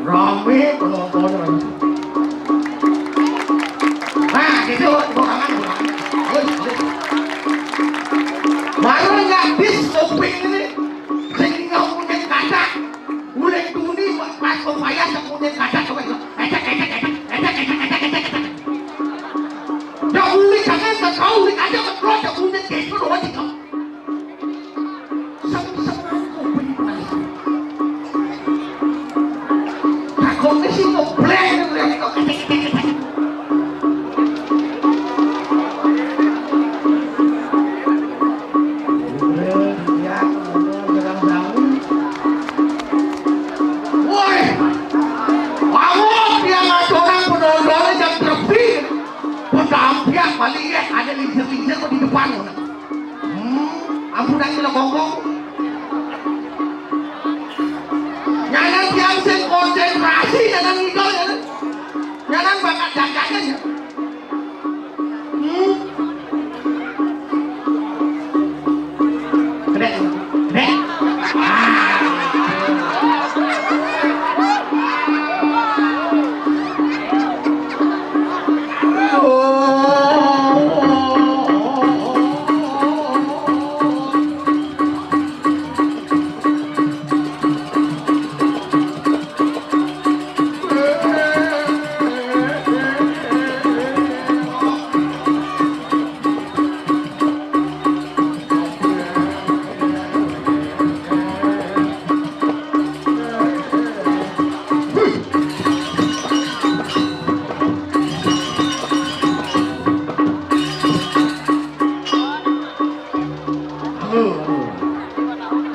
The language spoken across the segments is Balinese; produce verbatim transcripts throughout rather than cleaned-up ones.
Rame penonton. Nah, gitu, tepuk tangan, tepuk tangan. Baru nggak bis kuping ini, sing ngomongin kata, udah tuni pas pepaya semuanya kata coba itu. Etek, etek, etek, etek, etek, etek, etek, etek. Ya ulik aja, nggak tahu, ulik aja, nggak tahu, ya ulik, gitu doang sih, kamu. Takutnya sih ngebleng, ngebleng, kok ketek, ketek, ketek. Woi, awak dia ngacoran penontonnya jam lebih. Penampian paling lihat ada lincir-lincir kok di depan. Hmm, ampun, aku lo kongkong. Nyanan tiang sing konsentrasi, nyanan ngidol, nyanan. Nyanan bakat jagain ya. Hmm. Kedek, kedek. Ah.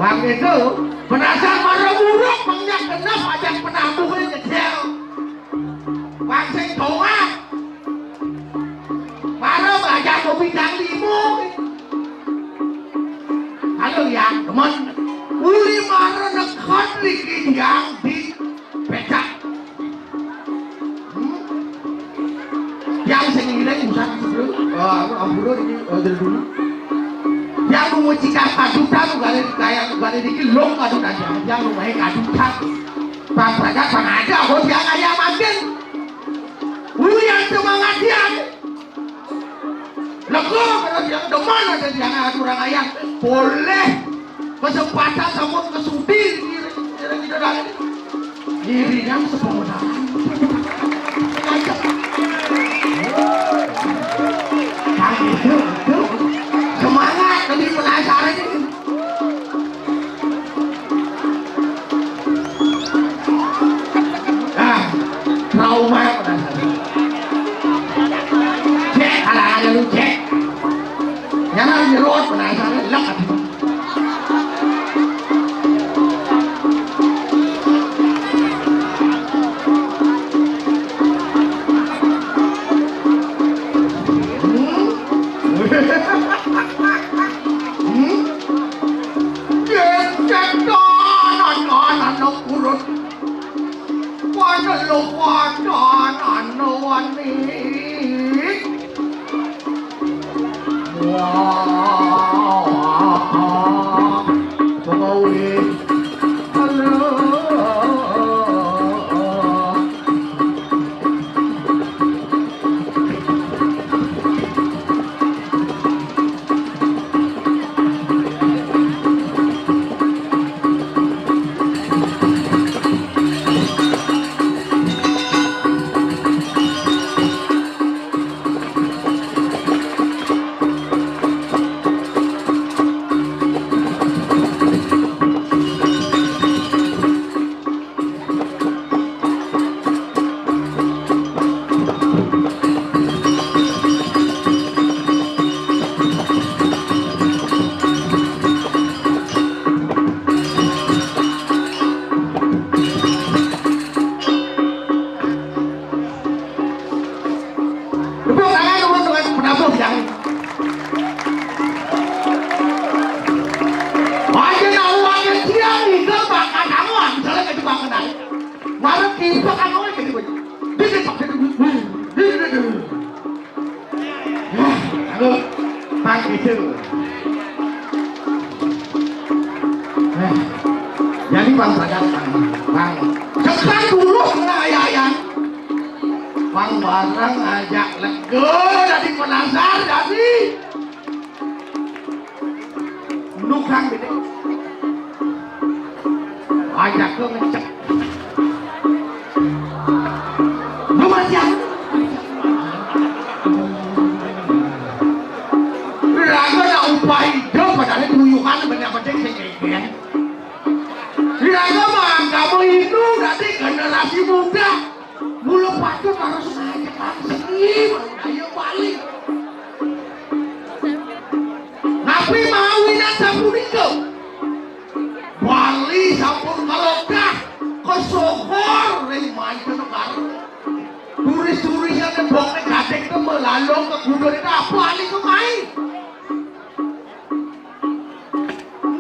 Bang itu, penasaran marang muruk, bang nyak genep ajak penabuhe ngejel. Bang sing dongak. Marang ajak kopi kang limo. Halo ya, teman. Uli marang nekot riki yang di becak. Hmm? Yang sing ngiring bukan dulu. Oh, aku ampura iki, oh, dari dulu. Yang mengucikan padutan, gale kayak gale iki lho padutan. Yang lumahe kadutan. Bang Pragat, Bang Aja, aku yang ayam makin. Uyan semangat yang. Lego, kalau yang demen ada yang aturan ayam. Boleh. Kesempatan sampun kesudi, kira-kira. Irian sepemudahan. Nah, itu, itu. Semangat, lebih penasaran ini. Ah, trauma penasaran. Cek, kalangan lu, cek. Nyana nyerot penasaran, lek. Hmm? Hmm? Yen cetonan ana kurut. Pada lo pada ana wani. Wah, kowe. Halo. Tepuk tangan untuk penabuh yang. Aja nak uangnya dia nih, ke bakal kamu, misalnya ke Jepang kenal. Malah kita kan mau jadi banyak. Dia dia pakai dulu. Dia dia dulu. Nah, aku Bang itu. Nah, jadi Bang sadar, Bang. Bang. Sekarang dulu kena ayah-ayah. Bang barang ajak lego, jadi penasar, jadi. Nukang gede. Ajak ke ngecek. Lu masih apa? Raga nak upah hidup, padahal tuyukan banyak penting sing ngegen. Raga mah kamu itu berarti generasi muda. Mula patut harus ngajak seni, ayo balik. Napi mawinan sapunika? Bali sampun kalebet kesohor ring mancanegara. Turis-turis yang nembokne gading ke melalung ke gunung itu apa ali kemai?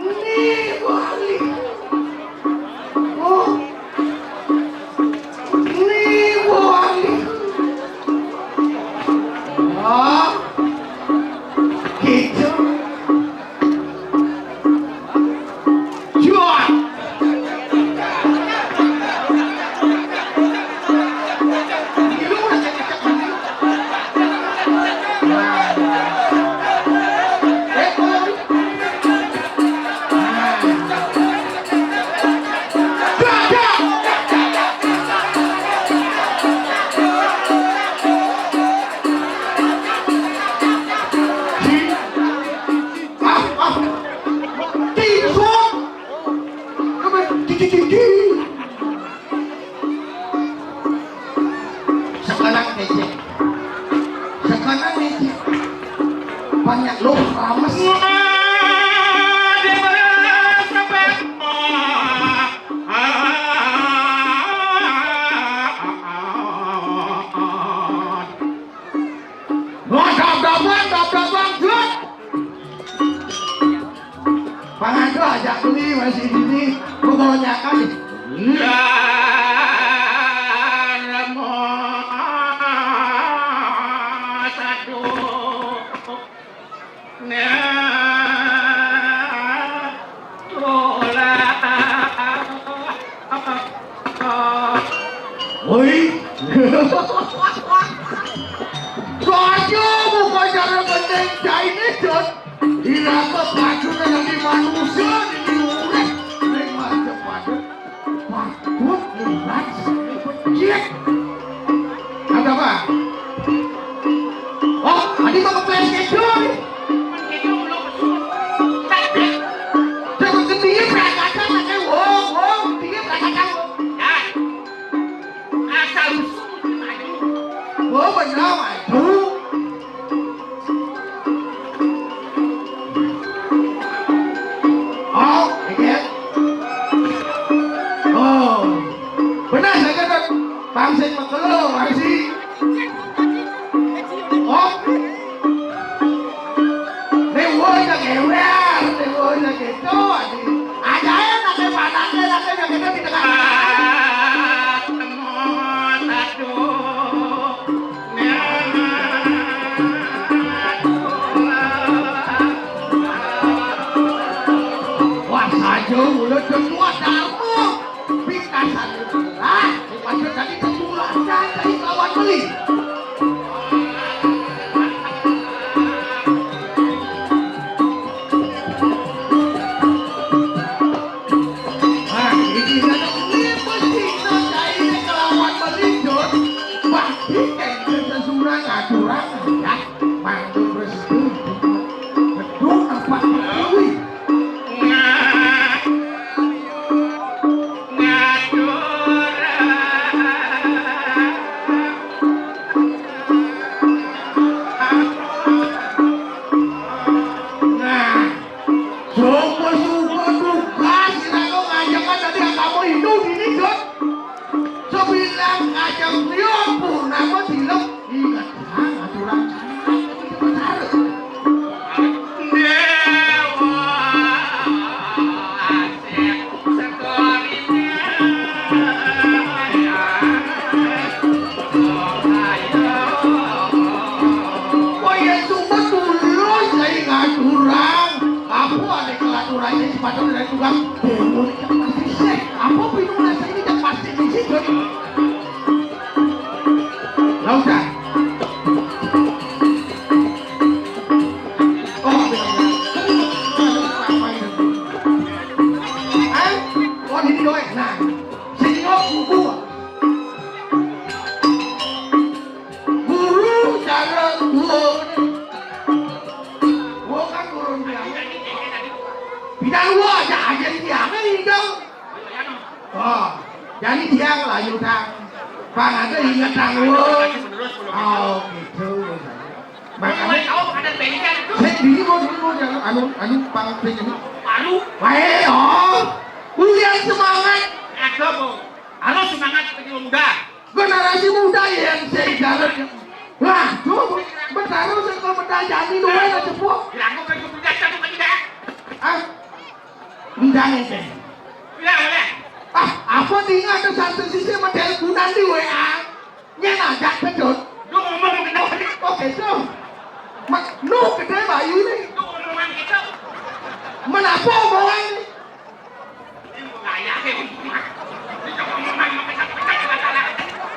Ni Bali. Oh. Ni Bali. Ah. Gitu. Jual. Sekarang ngecek. Sekarang ngecek. Banyak lo rames. Sini, pokoknya kan. Woi. Soalnya bukan cara penting Chinese, Don. Irama bajune dadi manusa dadi urip ning madhep-madhep. Waduh, liwat sing becik. Ada apa? Oh, tadi mau kepleset, Don. Jangan gede prakacang, makanya wong, wong, gede prakacang. Asal besuk maju. Oh, benar, maju. Oh, iki. Oh. Benar saya kan pangsit makelo, Arsi. Oh. Nek wong ya gewer, nek wong ya gitu, Arsi. Ajae nek panake, nek ya gitu di tengah. Wah, saja mulut ketua darmo. Pikasan lah, daripada tadi ketua, tadi lawan beli. Nah, iki kan kuwi mesti no caine kelawan melindut. Wah, iki sesuran aturan ya. Mantu wis gedung apa kuwi? Nah, sapa suka tugas nek kok ngajakan tadi agama Hindu dini, Jod? Sebilang ngajak beliau pun nama dilem ingat, ha, aturan cari. Kaya sumpah tulus ae ngaturang. Apa ane kelaturane sepatu dari tukang? Dewe iki pasti sih. Apa pinung rasa ini tak pasti sih, Jod? Lah udah. Oh, eh, oh, ini doang. Nah, sing nyok buku. Guru cara guru. Gua kan turun biasa. Bidang gua aja, aja tiang ini dong. Oh, jadi tiang lah, yutang. Bang, ada inget tang gua. Oh, gitu. Makanya kau ada pengen itu. Saya diri mau, diri mau, jangan anu, anu, pangan pengen. Baru. Wae, oh. Kuliah semangat. Ada, Bu. Harus semangat seperti muda. Generasi muda yang saya jalan. Lah, tuh, Betara sing kok Betara jani luwe lah, Jepuk. Bilang kok kayak gitu, biasa tuh, kan, tidak? Ah, undangan, Teh. Bilang, boleh. Ah, apa tinggal ada satu sisi model gunan di W A? Nyen ajak, Bedut. Lu ngomong kenapa nih? Oke, tuh. Mak, lu gede bayu nih. Lu omongan gitu. Menapa omongan nih?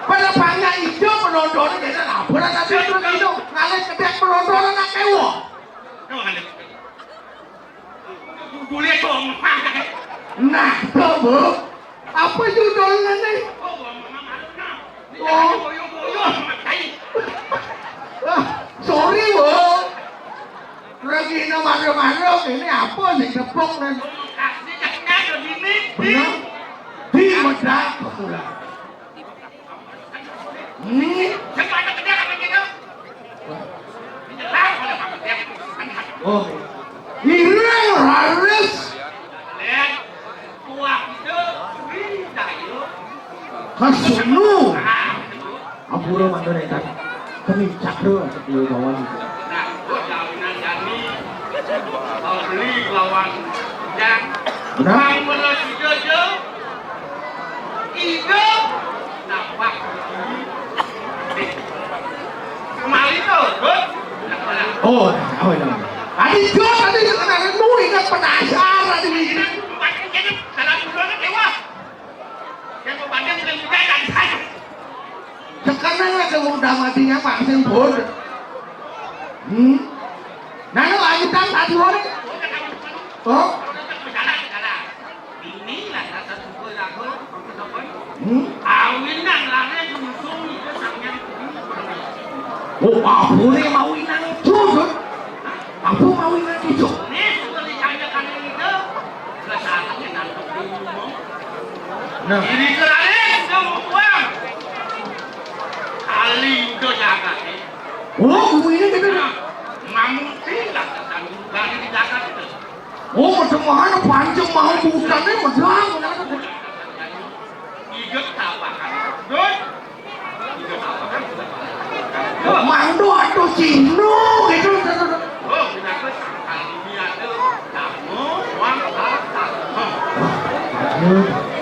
Pada banyak ijo penonton kene laporan tapi terus ijo ngalih kedek penonton anak ewo. Boleh dong. Nah, tuh, Bu. Apa judulnya nih? Oh. Wah, sorry, Bu. Regina maro-maro, ini apa sing tepuk, men? Bener? Di medak pemula. Hmm. Oh. Ireng raris. Kasunu. Ampura mantu nekat. Kami cakro sepiye mawon. Nah, kok jaminan jani. Kalau beli lawan yang Nah. Pang welas ida, Jo. Ida. Nampak. Kemali to, Dut. Oh, oh, iya. Tadi Jo, tadi nu ingat penasar tadi. Ini bukan jadi dalam bulan dewa. Yang mau banding dengan juga dan saya. Sekarang ada udah matinya Pak Sing Bud. Hmm. Nah, lu lanjutan tadi, Bud. Oh. Ini lah kata suku lagu, apa? Hmm? Awinan lare ngusung itu sampeyan kudu. Oh, abune mau inang itu, Dut. Apa mau inang itu? Ini suku di Kanjeng itu, kesalahannya nangkep di rumah. Nah. Ini kelare sudah mau pulang. Kali itu jaga, eh. Oh, kuwi ini gitu. Nah, mamuti lah, dari di jaga itu. Oh, macam mana pancing mau bukannya medang. Iget tapakan. Dut. Iget tapakan. Mando atau Cino gitu. Oh, kenapa sangkal ini ada? Kamu, uang, harta.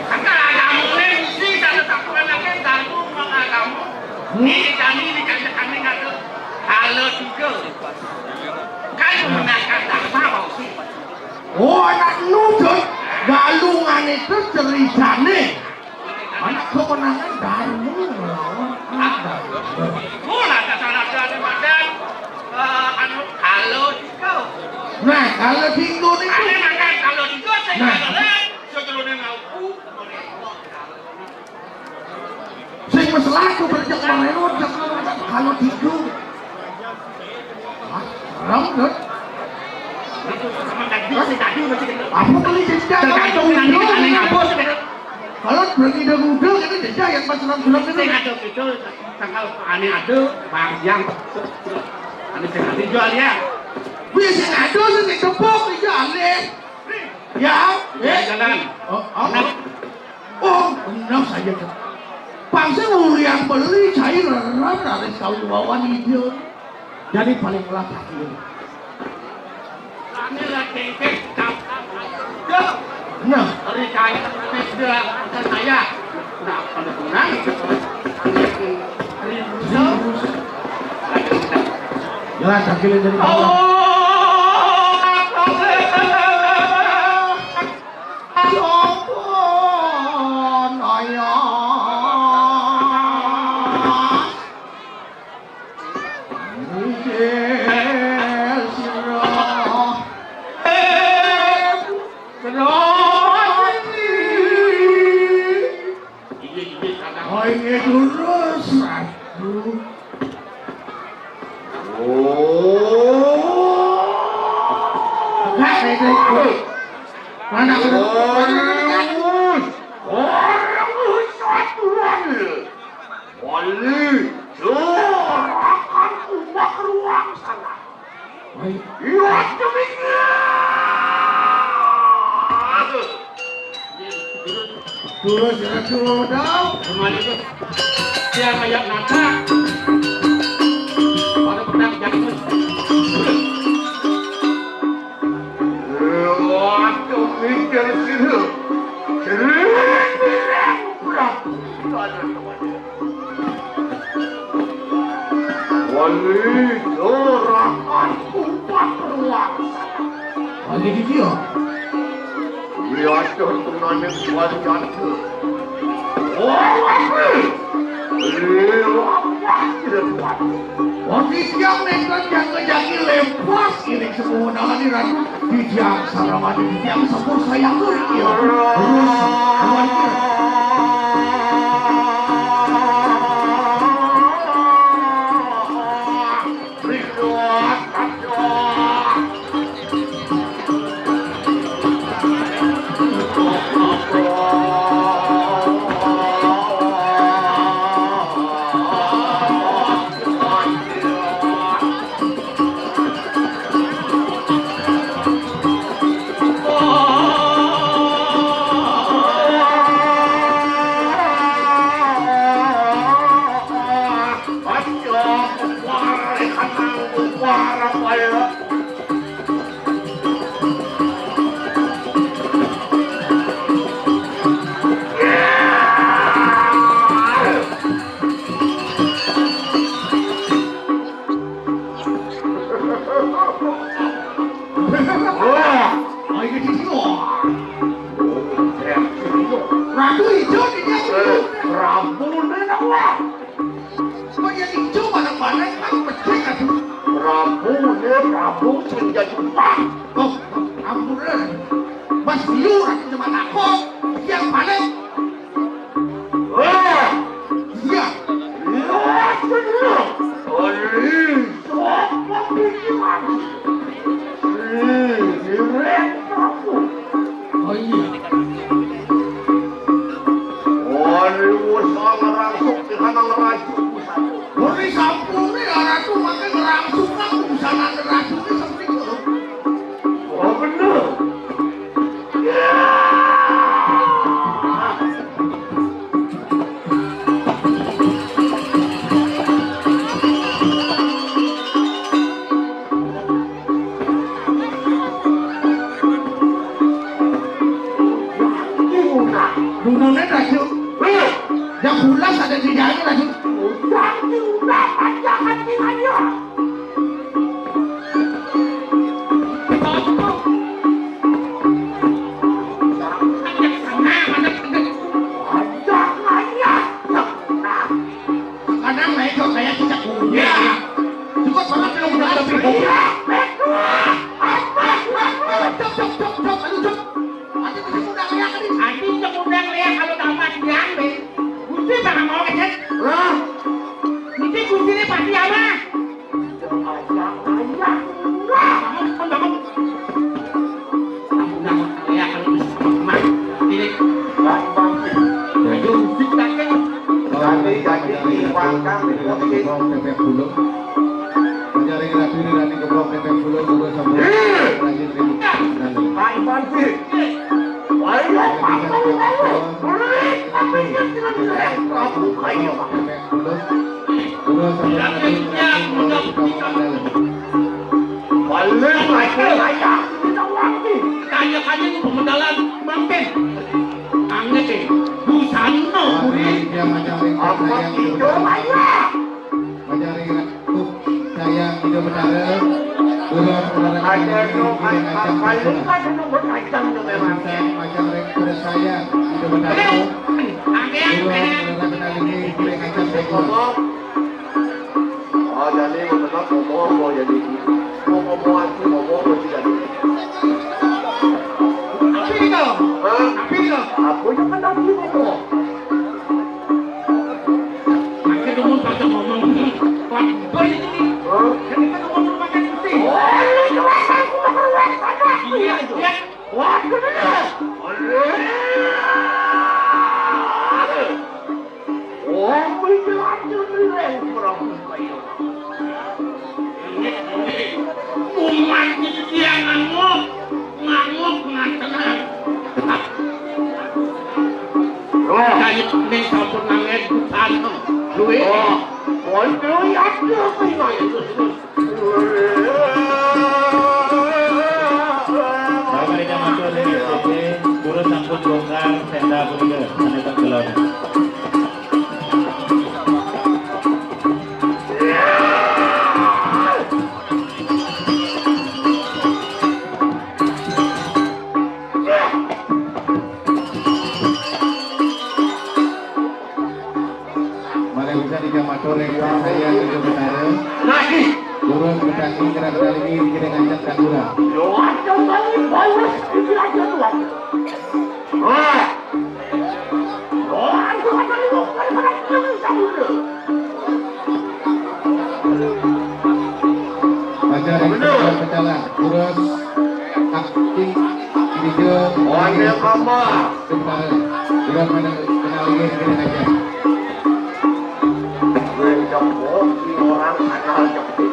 Sangkal kamu ini mesti satu satuan lagi, kamu, uang, kamu. Ini kami, ini kami, kami nggak tahu. Kalau tiga, kan menangkan tak mau sih. Oh, anak nudut galungan itu ceritane. Anak kemenangan Darmo melawan Adam. Mula dasar ada di badan, eh, anu, kalau tiga. Nah, kalau tiga niku. Ada makan kalau tiga, saya Nah. Kagak, setelahnya ngaku. Sing wis laku berjak marewot, jak kalau tidur. Hah? Serem, Dut. Apa kali jejak? Tergantung nanti aneh ngabos. Kalau berani udah muda, kita jejak yang pas serem-serem itu. Sing ada itu, tanggal aneh ada, bang yang. Aneh sing ada jual ya. Wih, sing ada sing tepuk, iya aneh. Ya, eh. Jalan. Oh, oh. Nah. Oh, bener saja, Cak. Pangsa urian beli cair rerem raris kawin wawan ijo. Jadi paling latah ieu. Kami lah kengkeng, kau, kau, kau. Nah. Hari kaya, sudah, saya. Nah, pada kurang. Hari musuh. Jelas, akhirnya jadi Oh. Sampun ayas. Inggih sira. Sira. Inggih, inggih, Kakang. Oh, inggih, durus, Ratu. Oh. Enggak, Ratu. Mana, mana, mana, mana? Orang, orang satuan. Wali, juragan umat ruang sana. Iya, demikian. Dulu, dulu, dulu, dulu. Kembali ke tiang ayak nata. Pada pedang jatuh. Iya, demikian, sini. Sini, sini, Prabu. Wali dorakan upat ruang. Wali iki ya? Iya, tunane wali aku. Oh, wali. Iya, wali. Wong iki yang nekan yang ngejaki lepas ini semua nalani ratu. Dijang sarawati, dijang sempur sayang tuh iki ya. Terus, luar biasa. Ratu ijo, dia ijo. Eh, Prabu ne, wah. Kok ya ijo, mana-mana kan becik, aduh. Prabu ne, Prabu sing jadi pah. Oh, ampun, eh. Mas Biu, aku cuma takut. Yang paling. Wah. Iya. Iya, bener. Aduh. Sopo pikiran? Ih, direk aku. Oh iya. Wani wis ngerasuk di kanang raju pusat. Wani sampune ya Ratu, mangke ngerasuk nang busana raju ki seperti itu. Oh, bener. Ya. Lunane, Raju. Heh. Yang bulas ada di dalam, Raju. Udah, udah, panjangan tinggalnya. Panjang, panjang, panjang. Panjang, panjang. Nah. Kadang naik kok kayak cicak kuda. Iya. Cukup banget lu udah lebih. Iya, betul. Apa? Cok, cok, cok, cok, aduh, cok. Ati mesti ngundang liak tadi. Ati cok ngundang liak kalau dapat diambil. Gusti bakal mau kecet. Lah. Niki gustine pati apa? Ayah, ayah. Wah, bangun, bangun. Aku nak lihat kalau mah ini. Ayo, musik tak kan? Jadi, jadi, diiwankan, diiwankan. Pepek bulung. Mencari rapi, rani gebrok, pepek bulung, dulu sampai rajin ribut. Pak Iwan sih. Ayo, Pak Iwan. Aku kayu, Pak. Pepek bulung. Balik lagi, ayo, kita lagi. Kaya-kaya ini pemendalan mampir. Anget, eh. Busana, kuwi. Apa itu, ayo? Macam ring ratu sayang Ida Betara. Kula saudara kami, anu, Ida Ngajeng, paling Ida. Kan anu, buat Ngajeng tu memang. Macam ring ratu sayang Ida Betara. Angin, kula saudara kami, Ida Ngajeng, Ida. Ngomong. Oh, jadi benar ngomong apa jadi? Mau ngomong aku, ngomong apa tidak? Tapi kita. Hah? Tapi kita. Apa yang kena ngomong? Makin umur pada ngomong. Wah, boy ini. Hah? Jadi kan ngomong makin putih. Oh, ini jelas aku mau keluar sana. Iya, iya. Wah, bener. Wah, bener, bener, Prabu Kayo. Umat dia ngamuk, ngamuk ngatenang. Wah. Kayu ning sampun nangen busana. Luwih. Wah. Wah, luwih aduh, luwih. Bapak Ida matur ring S T J, purun sampun bongkar tenda punika, sané tak kelon. Mari bisa dikamatur ring saya itu betara. Lagi. Turun ke kaki, gerak dari ini, kita ngajak Kandura. Yo, ada kali balas, ini aja tuan. Wah. Wah, itu kata lu, kata lu, kata lu. Baca ring pecala, terus kaki, tiga. Wah, ini apa? Sebentar. Udah mana kenal lagi, kita aja. Gue jempol di orang kenal jempol.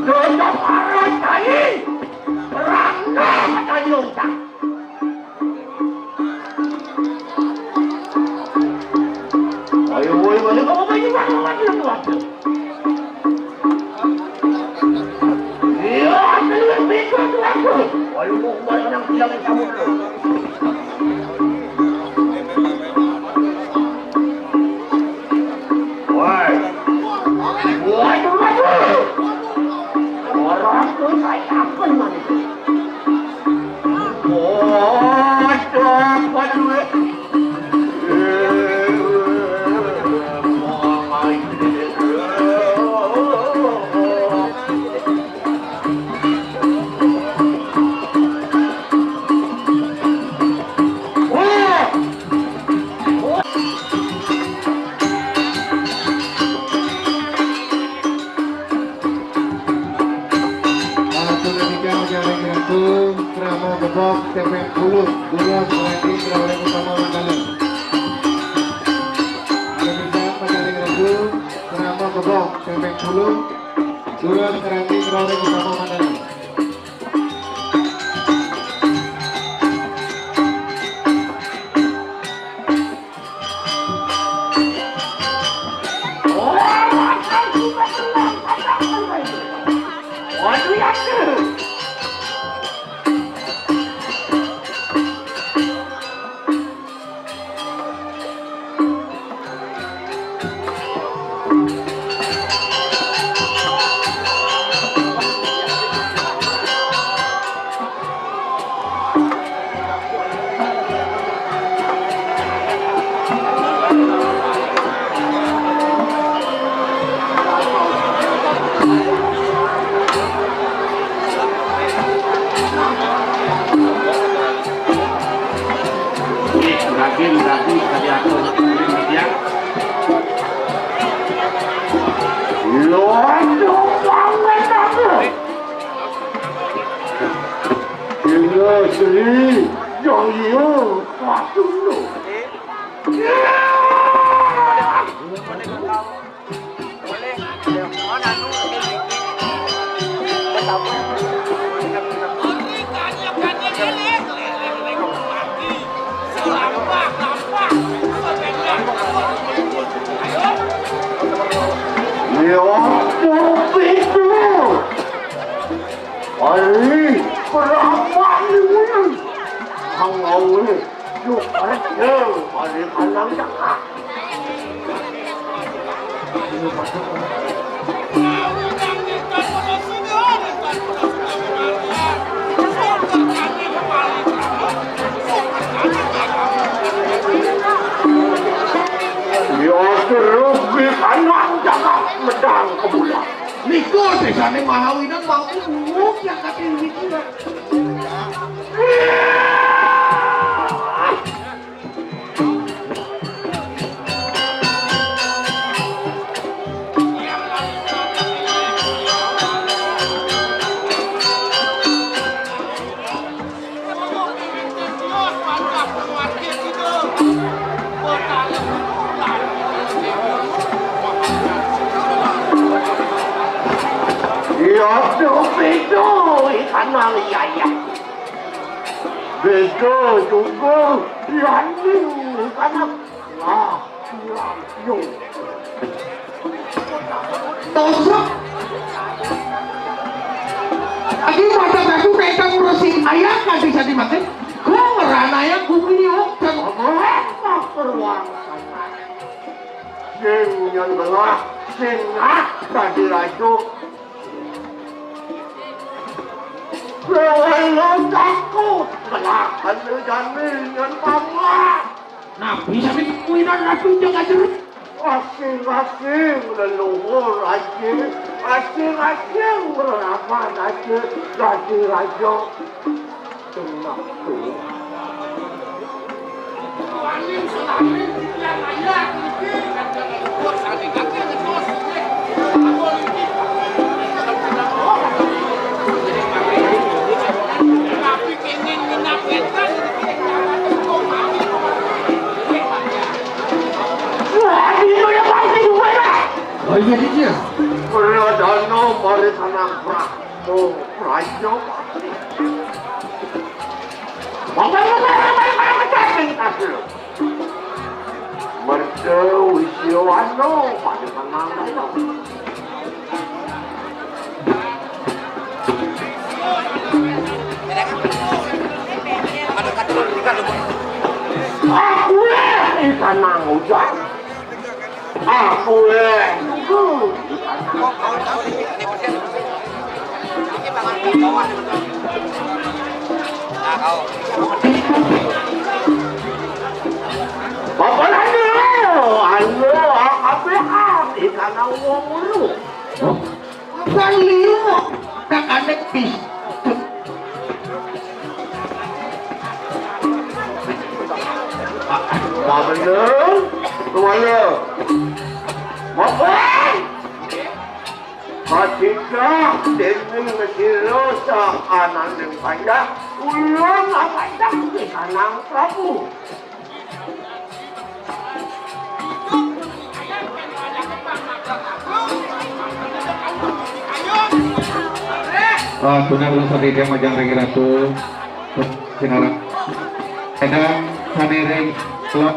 Gue jempol orang tadi. Rangga kata nyungkak. Ayo, woi, balik kamu, balik, balik, balik, balik. Iya, ambil yang bego tuh aku. Ayo, mau kembali anak bilang kamu tuh. Roring Utama Mandala. Ada bisa mencari regu, kerama gebok, pempek puluh, turun kerangking Roring Utama Mandala. Lagi, lagi, tadi aku, ya. Londo banget aku. Tinggal Sri, yang iya, patuh lo. Ya, tapi itu. Ari, perawan ni. Hang awe. Yuk, ari, yuk, ari, kanang cakap. Ya, terus di kanang cakap medang ke bulan. Niku desane Mahawinan mau buuk yang kate iki. Iya, tuh, itu, ikan mali, iya, iya. Beda juga, iya, ini, ikan mali. Wah, iya, iya. Tosok. Lagi mata aku kayak ngurusin ayah, nggak bisa dimakan. Kok ngerana ya, gue ini, oh, kan. Apa, apa, ruang sana? Sing nyen belah, sing ah, tadi rajuk. Lawan lo takut, belah, kan lo jamin, nyen pamah. Nabi sampe kuwinan rabi njeng ajeng. Asing-asing leluhur aja, asing-asing beraman aja, raja-raja. Tenang tuh. Oh iya, dia. Pradana mari kanang Prabu Raja. Merta Wisyawana pada kanang. Aku eh, ikan nang hujan. Aku eh. Bapak Nando, anu, A K B A, ikan wong lu. Bang liu, tak ada bis. Wah, bener. Kemana? Mau pulang? Patitah dening sira saananing panjak, kula ngapantang pisanang Prabu. Ah, tunas kula sadaya majeng ring Ratu. Sinareng. Édang sané ring Kelod.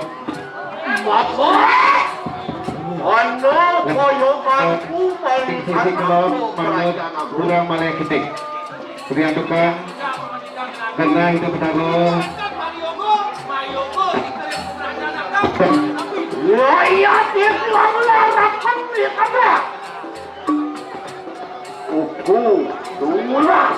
Bapak! Ana kaya bangku sisi Kelod manut kurang malih getih. Priantukan karena itu Betara. Wah, iya, dia bilang larapan di sana. Uku, tunggulah.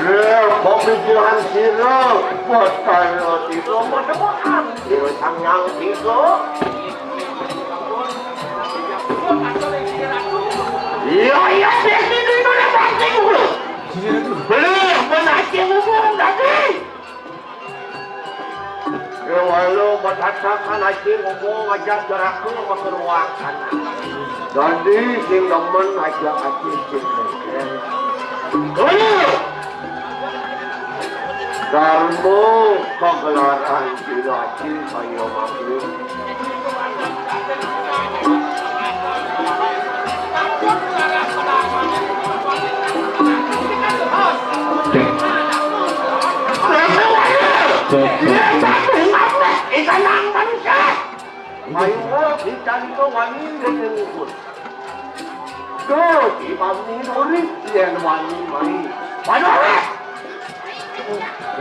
Eh, pemikiran sira, buat kaya tiga, macam-macam. Sira sang yang tiga. Iya, iya, dia sini dulu, dia pasti dulu. Beli, menacing umum tadi. Ya, walau bertatap menacing umum aja jeraku mengeruangkan. Jadi, sing demen aja aja sing demen. Dulu. Darma kagelaran sira aji kaya mangkin. Ayo, kita itu wani dengan ikut. Duh, di mami urip yen wani mari. Waduh.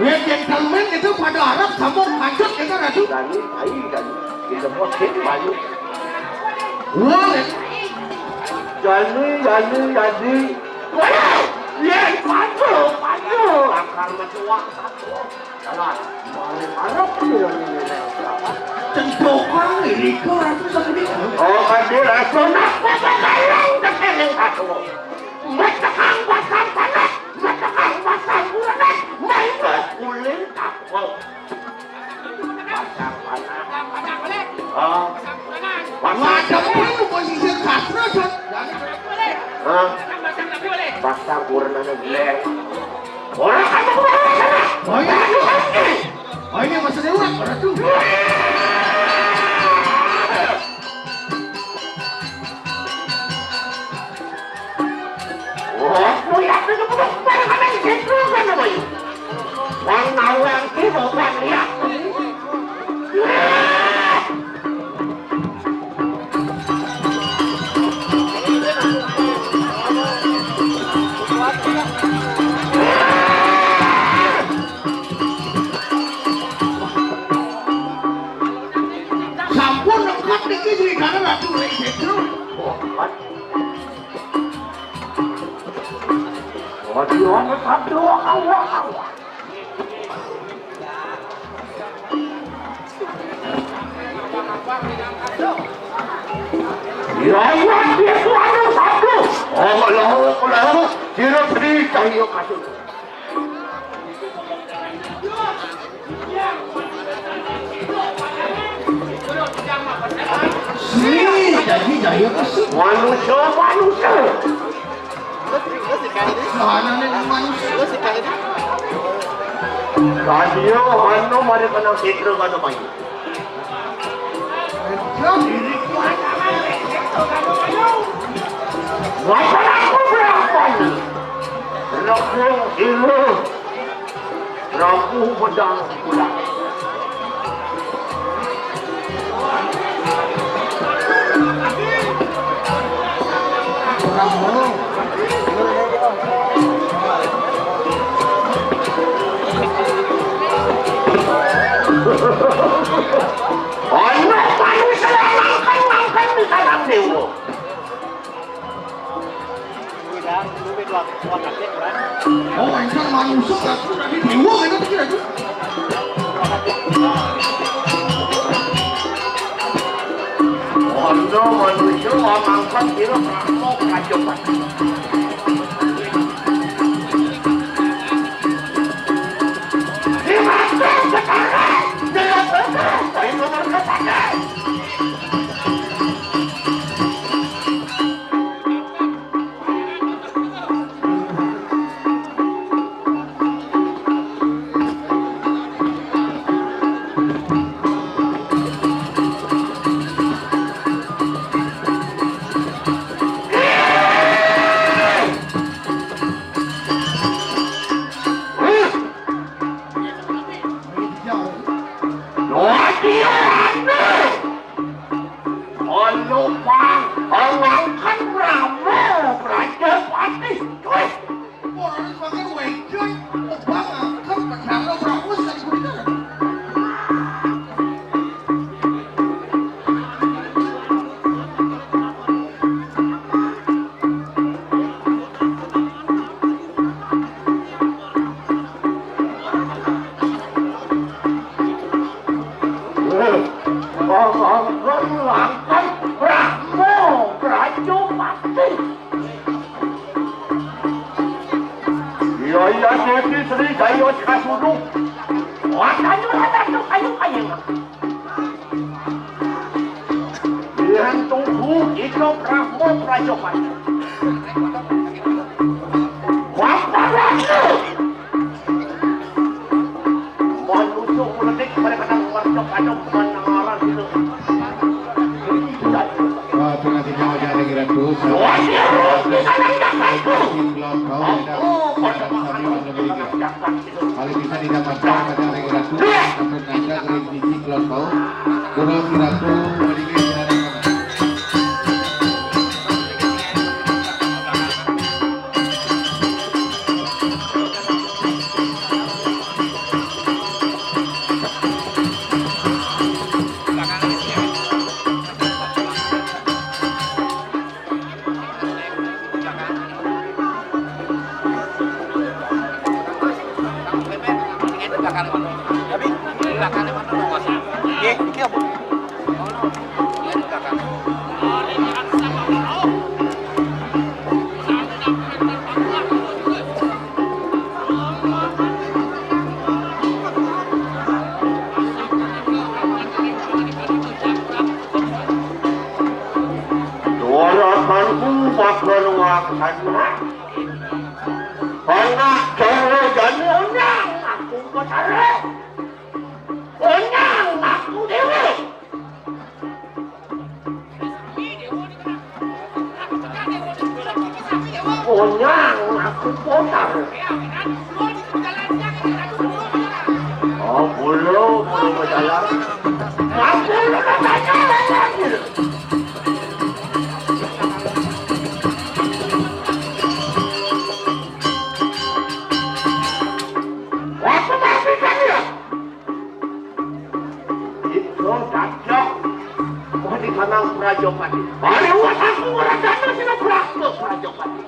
Wit yen demen itu pada arep sambung lanjut kita, Ratu. Dani, ai, Dani. Kita mesti maju. Wah. Dani, Dani, Dani. Waduh, yen maju, maju. Akar metuak satu. Jalan. Mari, mari, mari. Cendokang irika, Ratu, sakit. Oh, hadir, Ratu. Nak, nak, nak, nak, nak, nak. Metekang batang tanah, metekang batang bulan, main kulit takwa. Batang tanah. Ah. Batang tanah. Hah? Batang bulan, Glenn. Orang kamu berapa sana? Oh, iya. Oh, ini masa dewa, Ratu. Oh, kuwi aku nyebut bareng ana sing kan apa iki? Wong nawang ki wong liya. Sampun lengkap niki srigala Ratu Ring Sedro. Waduh, amat satu, awak, awak. Ya Allah, dia tu ada satu. Oh, Allah, Allah. Kira beri cahaya kasih. Sini, jadi jaya kasih. Manusia, manusia. Mana nih manusia? Tadi yo, anu, mari kenal Citra, mana main? Masalahku berapa nih? Lekung ilu. Rabu pedang pulang. Anak manusia mangkang-mangkang di dalam dewa. Oh, engkang manusa aku tadi dewa, itu pikir aku. Ana manusa mangkat kira pramuk. Lupang, ngangkat Rama Prajapati. Wih, ora wis pakai wédok, obang angkat Bathara Prabu sing kuwi. Wong-wong langkah Brahma Prajapati. Iya, iya, Déwi Sri Jaya Kasunu. Wah, ayo, ayo, ayo, ayo. Yen tuhu kita Brahma Prajapati. Bapak Ratu. Manusia uledik mereka nang mercok ada bukan nang arah gitu. Wah, pengantinnya wajah ada kira-kira. Wah, dia bisa nang jakarku. Sing belum tahu, ada. Aku, ada sami mana beri. Kalau bisa didapatkan pada hari Ratu, sampai nanti hari Minggu kalau tahu, kurang Ratu, mendingan kita dapat. Suara kanku bakal ngakana. Anak Jawa jane onyang aku Betara. Onyang aku dhewe. Onyang aku Potar. Oh, belum, belum berjalan. Aku udah berjalan. Aku mati kan ya? Itu dadak. Wah, di sana Prajapati. Hari wah aku ora datang sing Prajapati.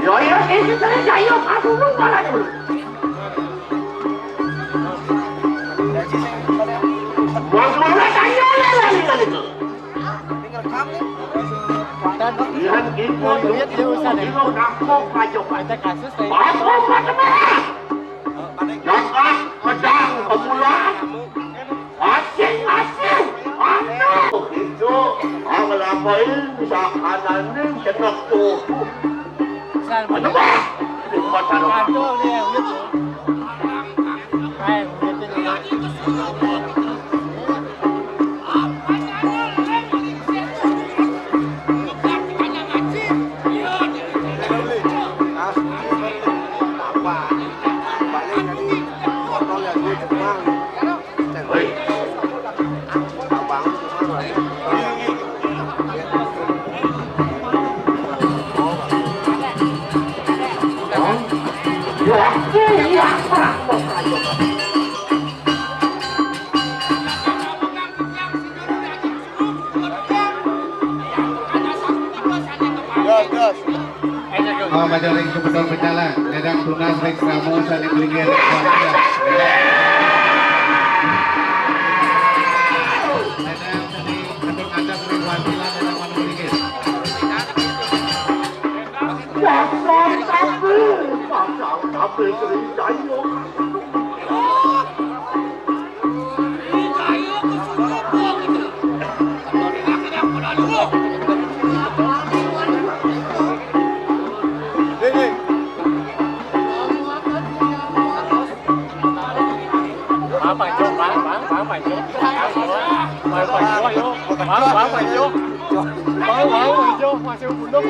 Yo, yo, iki terus ayo, aku pun malah dulu. Wong tuwa tanya lali-lali. Lihat ibu, ibu, ibu, kapok aja, Pak. Ada kasus, Pak. Kapok, Pak, Pak. Jangan pedang kemulan. Asing, asing. Anu, itu, ah, ngelapain bisa kananin cenek tuh. Ada, Pak. Di rumah taruh. Oh, pada ring Sumedang Pecalang, Dadang Tunas, ring Kramo, saling belinggir. Dadang seni, atur ngadep, ring Wantilan, Dadang Manu Belinggir. Pasang tapi, pasang tapi, Sri Jayo. Apa, Cok? Bang, bang, bang, Cok. Bang, bang, Cok, ayo. Bang, bang, bang, Cok. Bang, bang, bang, Cok. Masih gunduk.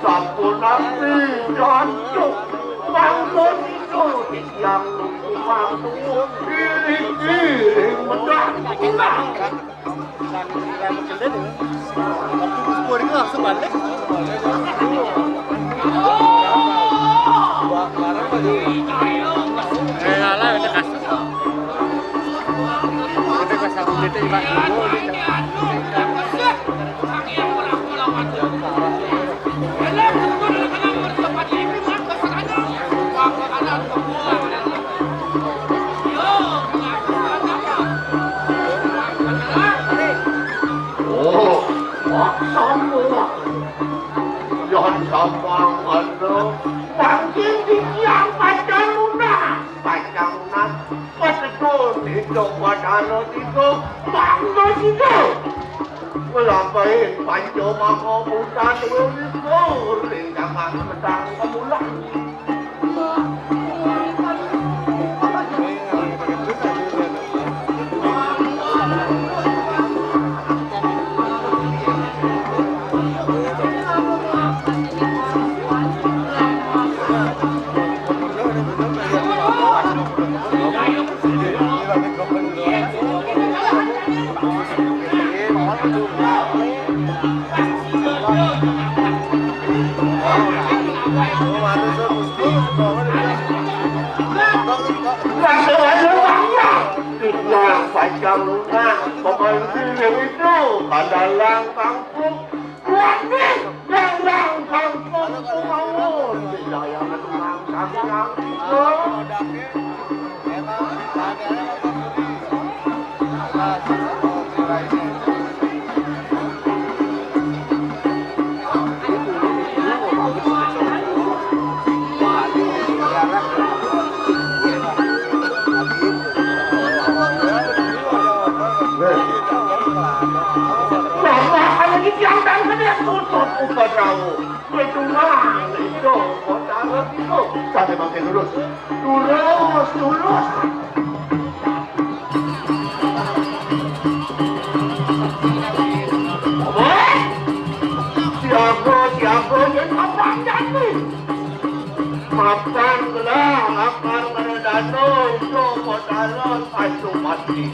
Sampun api jantung, manggon itu yang manggung, iring-iring menang. Oh, maksudmu, Yon Somong, anu, mangkin di tiang pacarunan, pacarunan, pasedul, hidup, padana, tiga, bangga, tiga. Ngelampahin panca maha buta, dua likur, rintangan, pedang, kemulan. Nah, panjang lunak, pemain film itu, Kandalang Kampung, Kuatin, Kandalang Kampung, Kumaun, Wilayah Menang, Kandalang. Bapak, kalau ini jangan, saya tutup upacara. Betul, itu kota itu. Sampai makin lurus. Lurus, lurus. Wah! Siaga, siaga, yang apa jadi? Mapan gelah, akar meredana, itu modalon, pasu mati.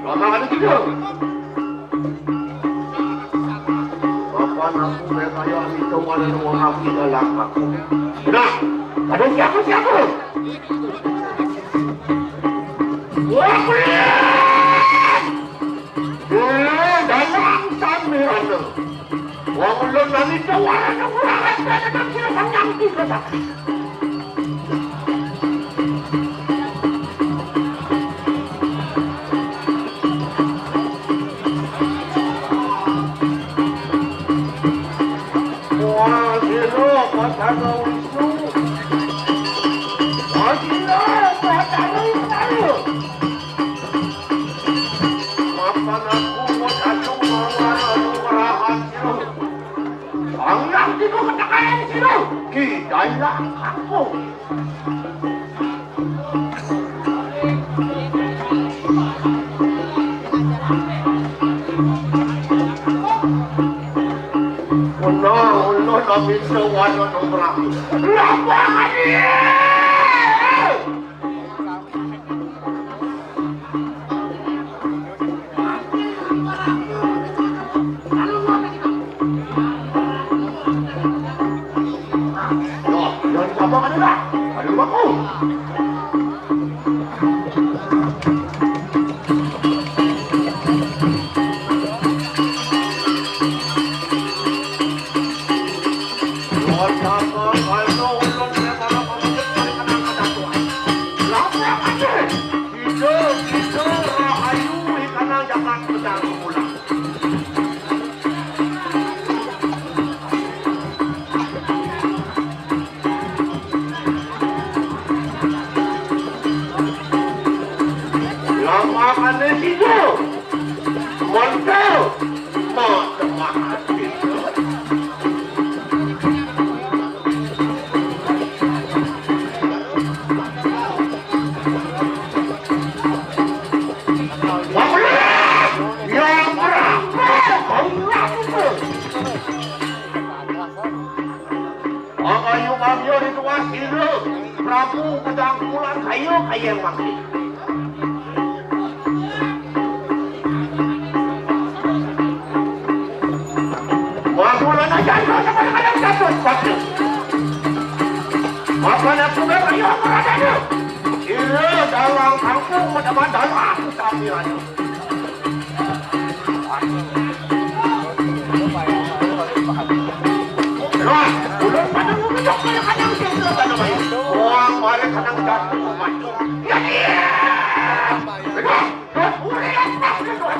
Lapangan itu dia. Bapak aku, saya kaya itu mana orang aku dalam aku. Nah, ada siapa-siapa? Wah, eh, dalam sambil ada. Wong ulun nang itu warna kurang ajar, ada sila sangang tiga tak. Wah, sila pasang Wisnu. Wah, sila pasang Wisnu. Mapan aku mau cacung mawar anu merahan sirup. Pangrang tiga ketekan sirup. Ki daya aku. Ono, ono, tapi sewan ono merahan. Lapangan ini. Lama kane sida. Montor. Mak temah ati. Wah, bener. Ya, berapa? Kau berapa? Mangayuh-ngayuh di luar sira, Prabu Pedang Kulan kaya kaya mangke. Madulana jatuh sampai kadang jatuh batu. Maka nak sudah kaya apa rasanya? Sira dalam kampung meneman dalam aku tapi lana. Lah, ulun pada ngumijak kaya kadang sing pada bayi. Wah, mari kadang jatuh. Ya, iya. Lah, lah, ulun lepas ke tuan.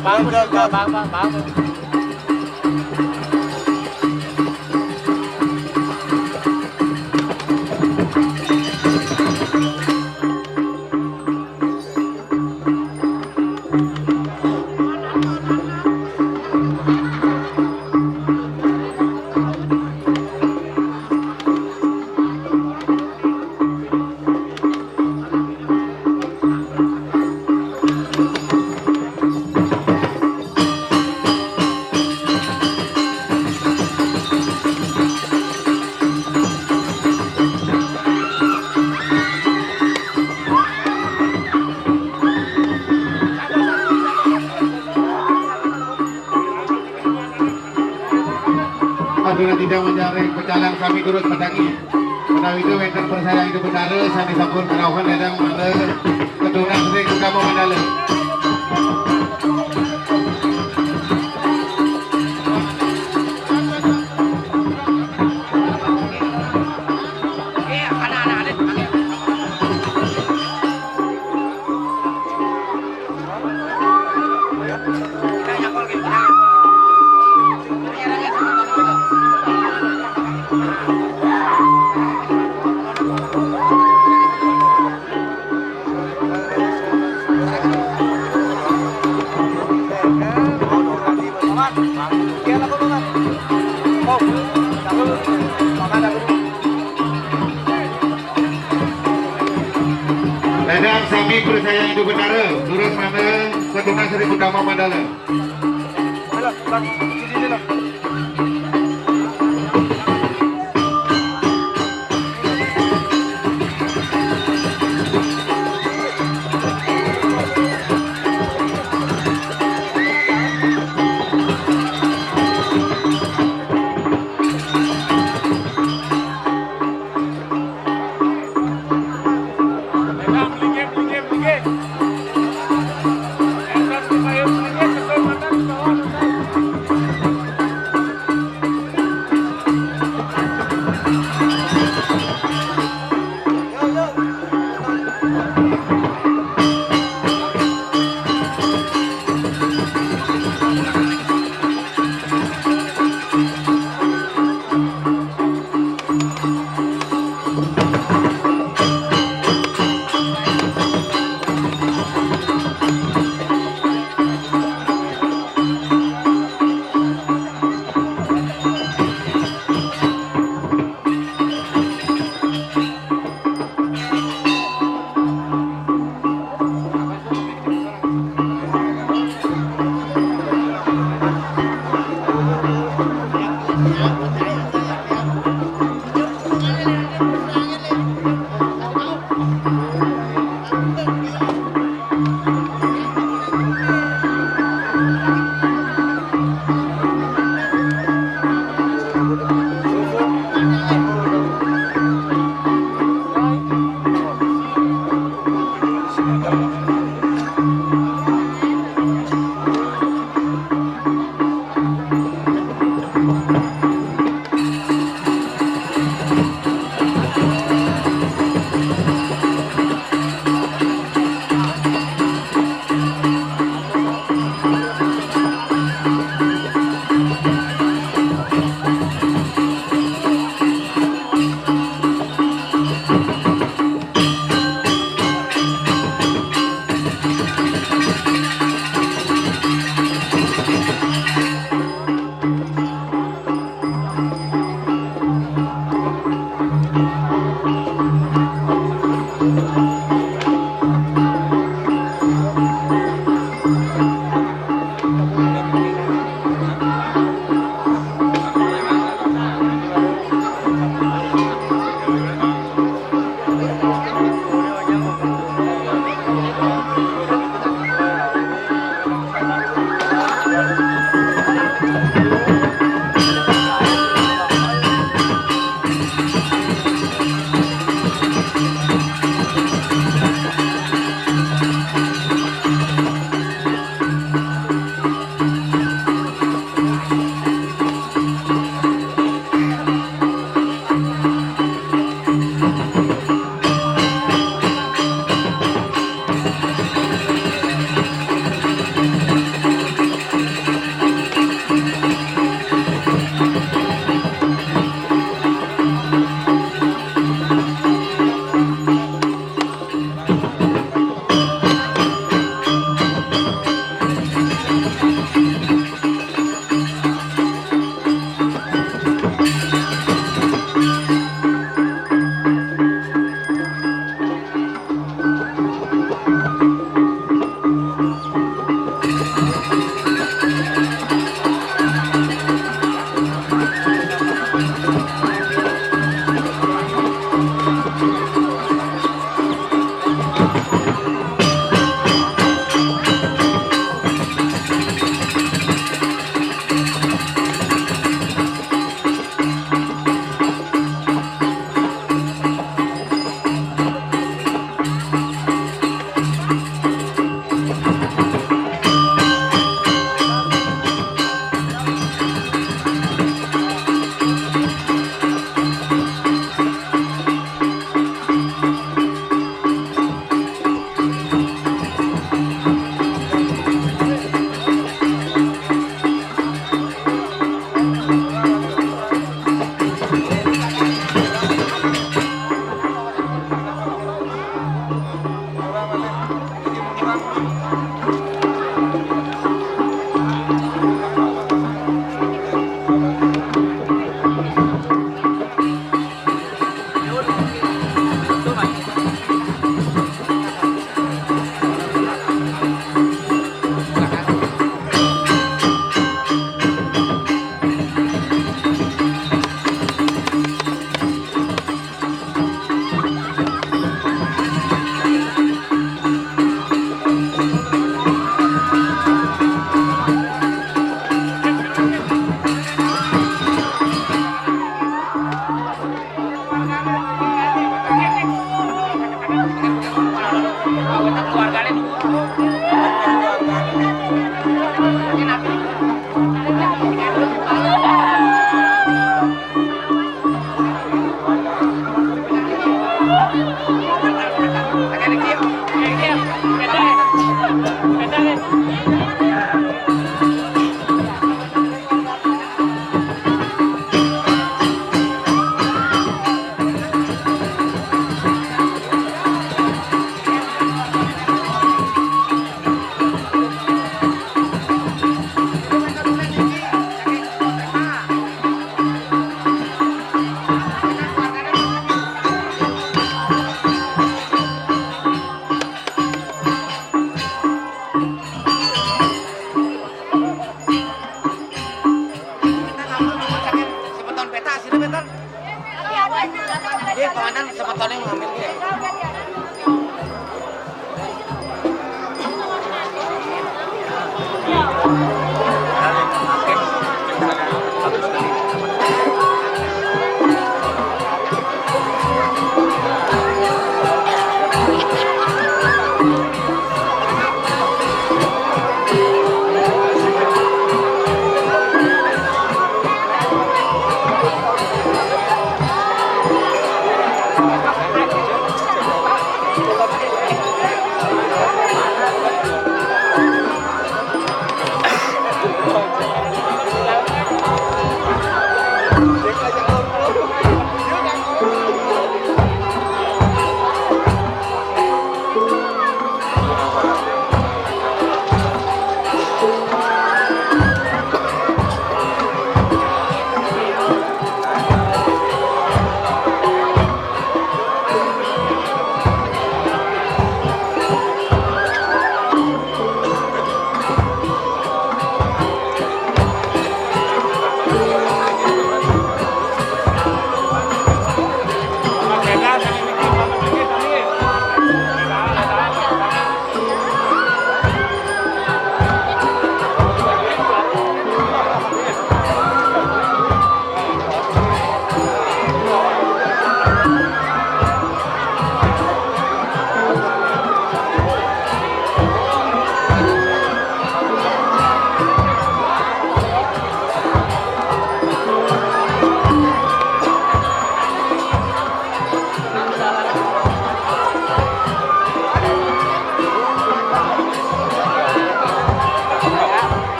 Bang, bang, bang, bang, bang. Aduh, tidak menjaring pecalang sami turut pedangi. Menawi itu wenten persayang itu betara, sami sampun kerauhan dadang mangga keturunan Sri Utama Mandala. Dadang sami persayang itu betara, turut mangga keturunan Sri Utama Mandala.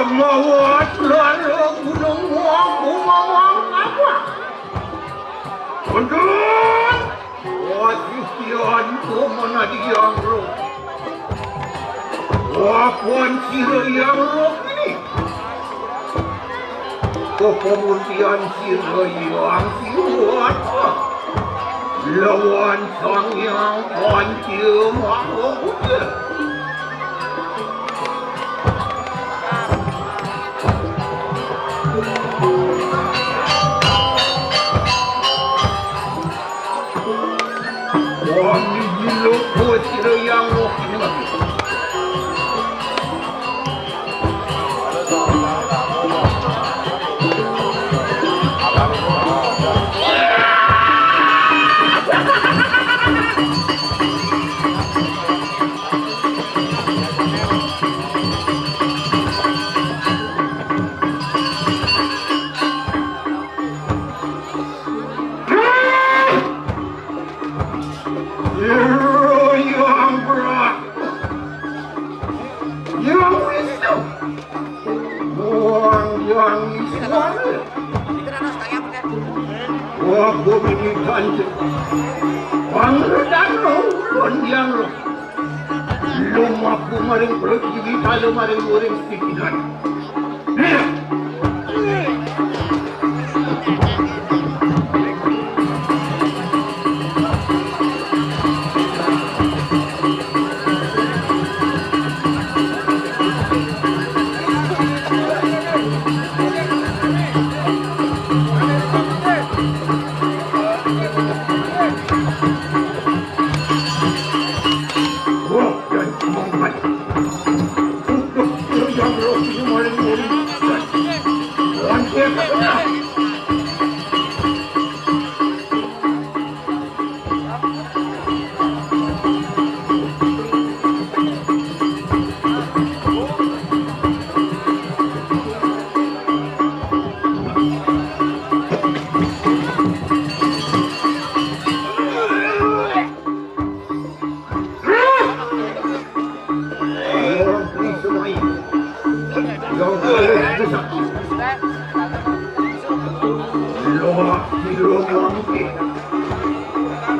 Mawat lalo gunung muang kumamang apa? Untuk wasikian kumana di yang lo. Wapuan sira yang lo ini. Kepemudian sira yang siwat. Lawan Sang Hyang Panca Maha Buddha. Wah, ini gila, bos, kira yang roh ini lagi. Yang Wisnu. Wong yang suara. Wah, bumi ini ganjil. Pangredan ulun yang lumaku maring pertiwi, kalau maring uring pikiran.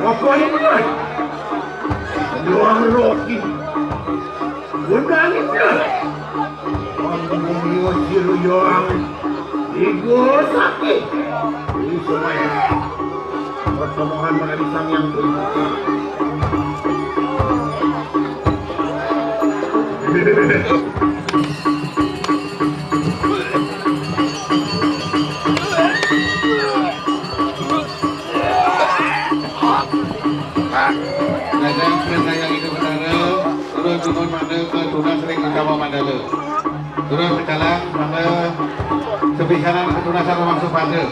Apa ini benar? Luang roki. Benar ini benar. Panggung Yosir yang Ibu sakit. Ini semuanya. Pertemuan mengenai Sang Yang Tuhan. Nah, saya perintah yang itu benar. Terus turun pada ke tunas ring Utama Mandala. Terus sekarang pada sepisanan ke tunas aku masuk pada.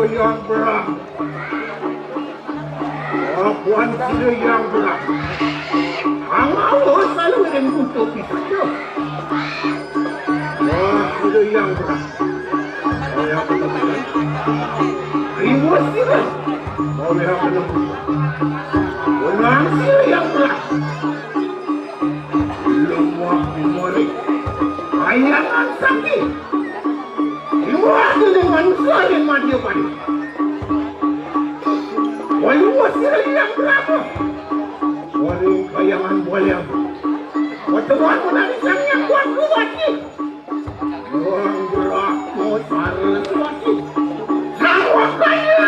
Yang berang. Lawan sira yang berat. Pangawa saluring kutu pisada. Wah, sira yang berat. Saya betul-betul. Riwus sira. Oleh aku. Menang sira yang berat. Lemah murid. Kayangan sakti. Iwak dening manusia ring madya padi. Wayuwa sira yang berapa? Waring kayangan boleh. Pertemuan menari sang yang kuat kuat ni. Wang berapa saraswati. Sang wakaya.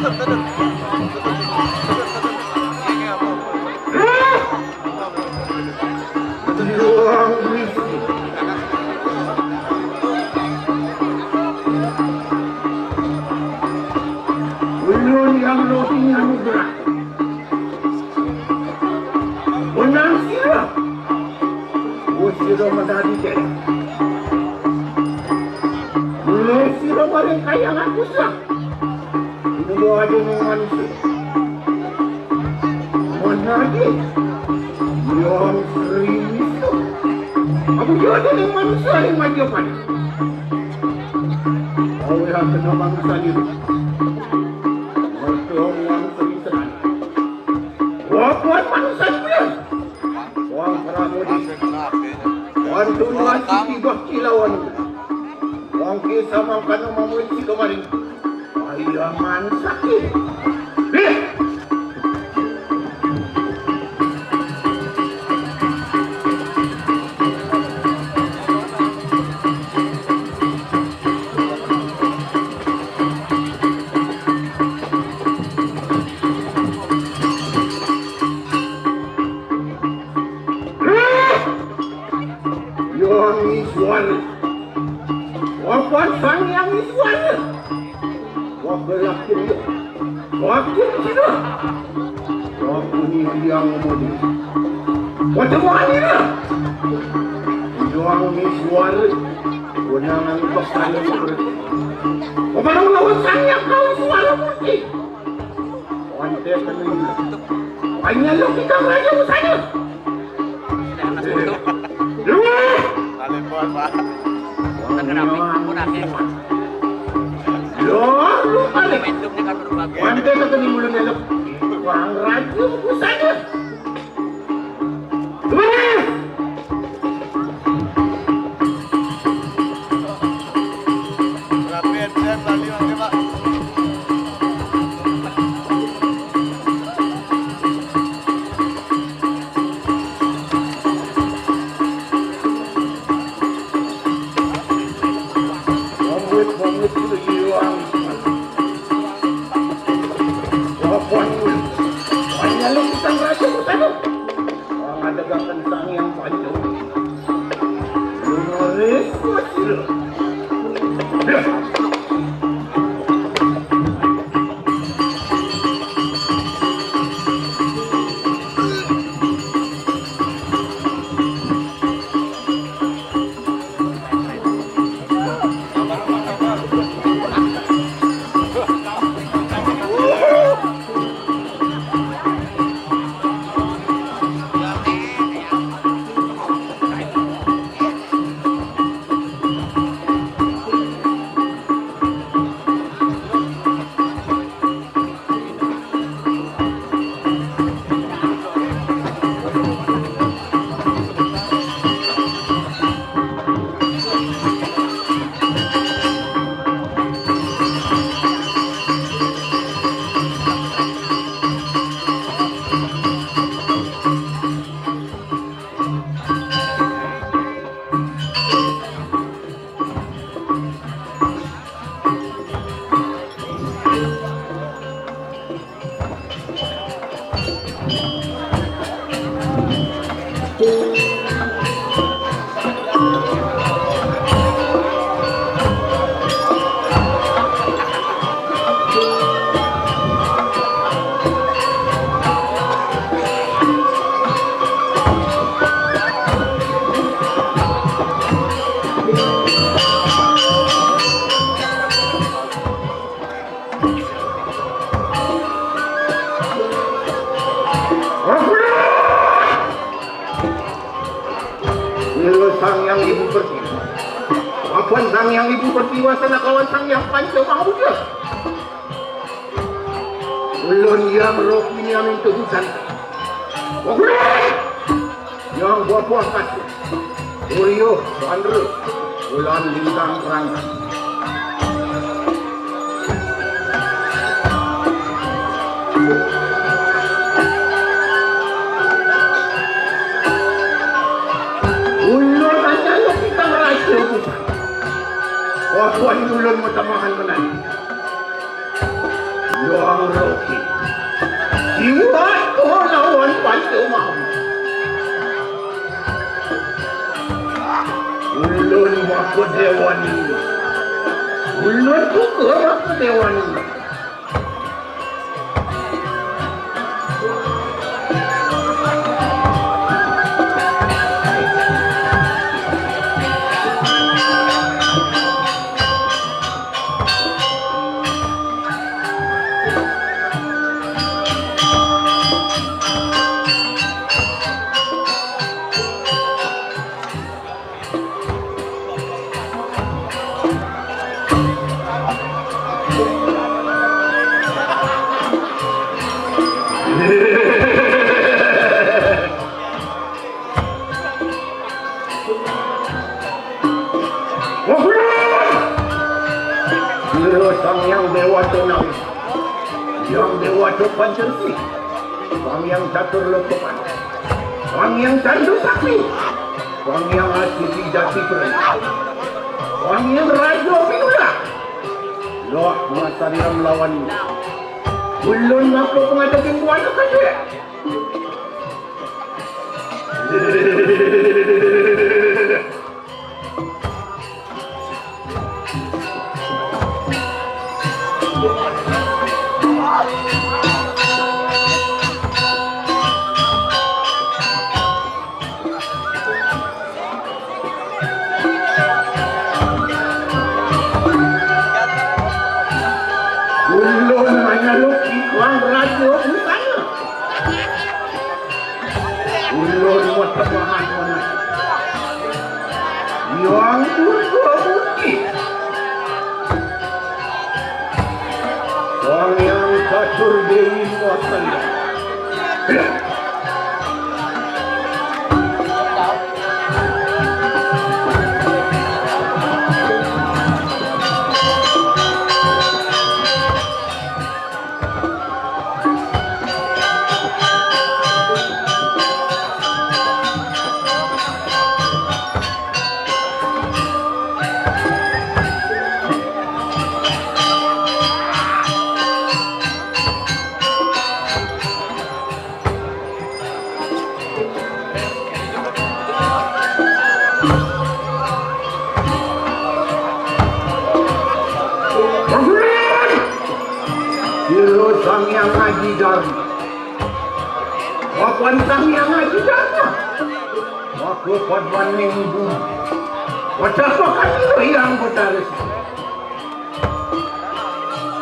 Ulun yang lobi nyanugra. Menang sira. Usira menadi dek. Menang sira maring kayangan usah. Ini bawa aja ning manusia. Menadi. Yang serius. Aku jual ning manusia yang maju panas. Kau yang kena manusia ni. Mertua orang serius. Wah, kuat manusia ni. Wang Pramudi. Wan tunuan si tibah kilauan. Wang kisah mangkana mamuin si kemarin. Ayaman sakit. Ih! Yang Iswara. Wapan Sang Yang Iswara. Wagelak dia. Wakil dia. Wakuni yang mudi. Watemani dia. Yang Iswara. Gunangan pesan. Wapan lawan Sang Yang kau Iswara mudi. Wante kene. Wanya lo kita raja usahanya. Lu. Telepon, Pak. Wanya. Lo, lu balik. Wante kene mulai lo. Wang raja usahanya. Pangadegaken Sang Hyang Panca. Leres sira. Mila Sang Hyang Ibu Pertiwi. Apan Sang Hyang Ibu Pertiwi wasana kawan Sang Hyang Panca Maha Buddha. Ulun Hyang Roh kini amin tutusan. Wah, yang buah-buah kasih. Uriuh, Chandra, Bulan Lintang Terang. Ulun aja lo kita ngerayu. Wah, wah, ulun mau tambahan benar. Wang Roki. Iwat ko lawan panjumam. Ulun maka dewan ini. Ulun juga maka dewan ini. Wah, Sang Hyang Dewa Tunang, Hyang Dewa Tupan Cersi, Sang Hyang Catur Lokopan, Sang Hyang Candu Sakti, Sang Hyang Asiti Jati Peri, Sang Hyang Raja Pinula. Loh, masa dia melawan ini. Ulun ngapa pengadegin buana kaje? Ulun manyaluk iklan radio di sana. Ulun matapahan mana. Yang Durga Murti. Sang Hyang Catur Dewi Muasaya. Sira Sang Hyang Aji Dharma. Papan Sang Hyang Aji Dharma. Maka paduan ning bumi. Pacapakan ira Hyang Betara.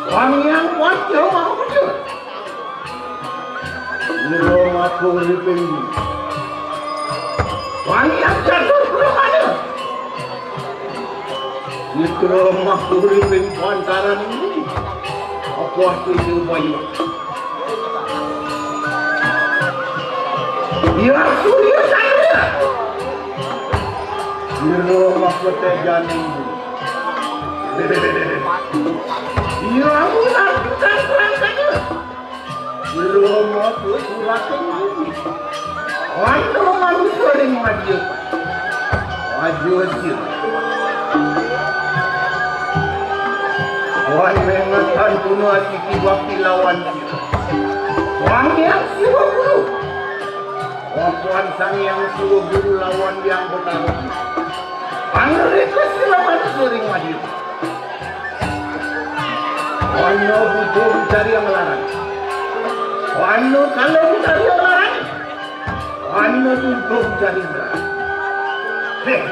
Sang Hyang Panca Maha Puja. Ira maka uriping. Wani ajar tur brahmana. Ira maka uriping pantaran ini. Apa arti itu bayu? Ya Surya Chandra. Ira maka tejaning. Ya bulan terang saja. Ira maka surating bumi. Wan manusia ring majiupan. Majiupan. Wan mengetan kuno asiki bakti lawan sira. Wan yang Siwa Guru. Wan Sang Yang Siwa Guru lawan Yang Betara. Pangreka sira manusia ring majiupan. Wana buta mencari yang larang. Wana kala mencari yang larang. Wana buta mencari yang larang. Heh.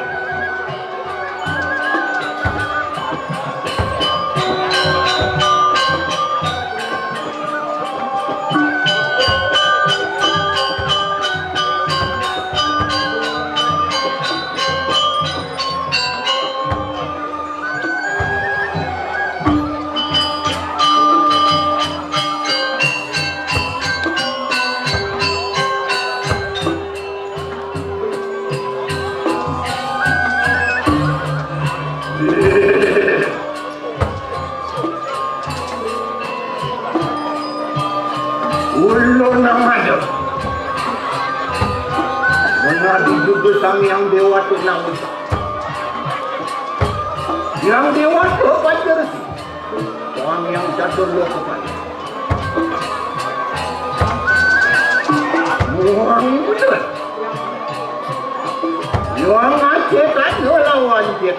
Ulun nang ada. Mengadu juga Sang Yang Dewa Tunang. Yang Dewa Tuhan Pancaresi. Sang Yang Catur Loka Paya. Wong aja kan lawan dia.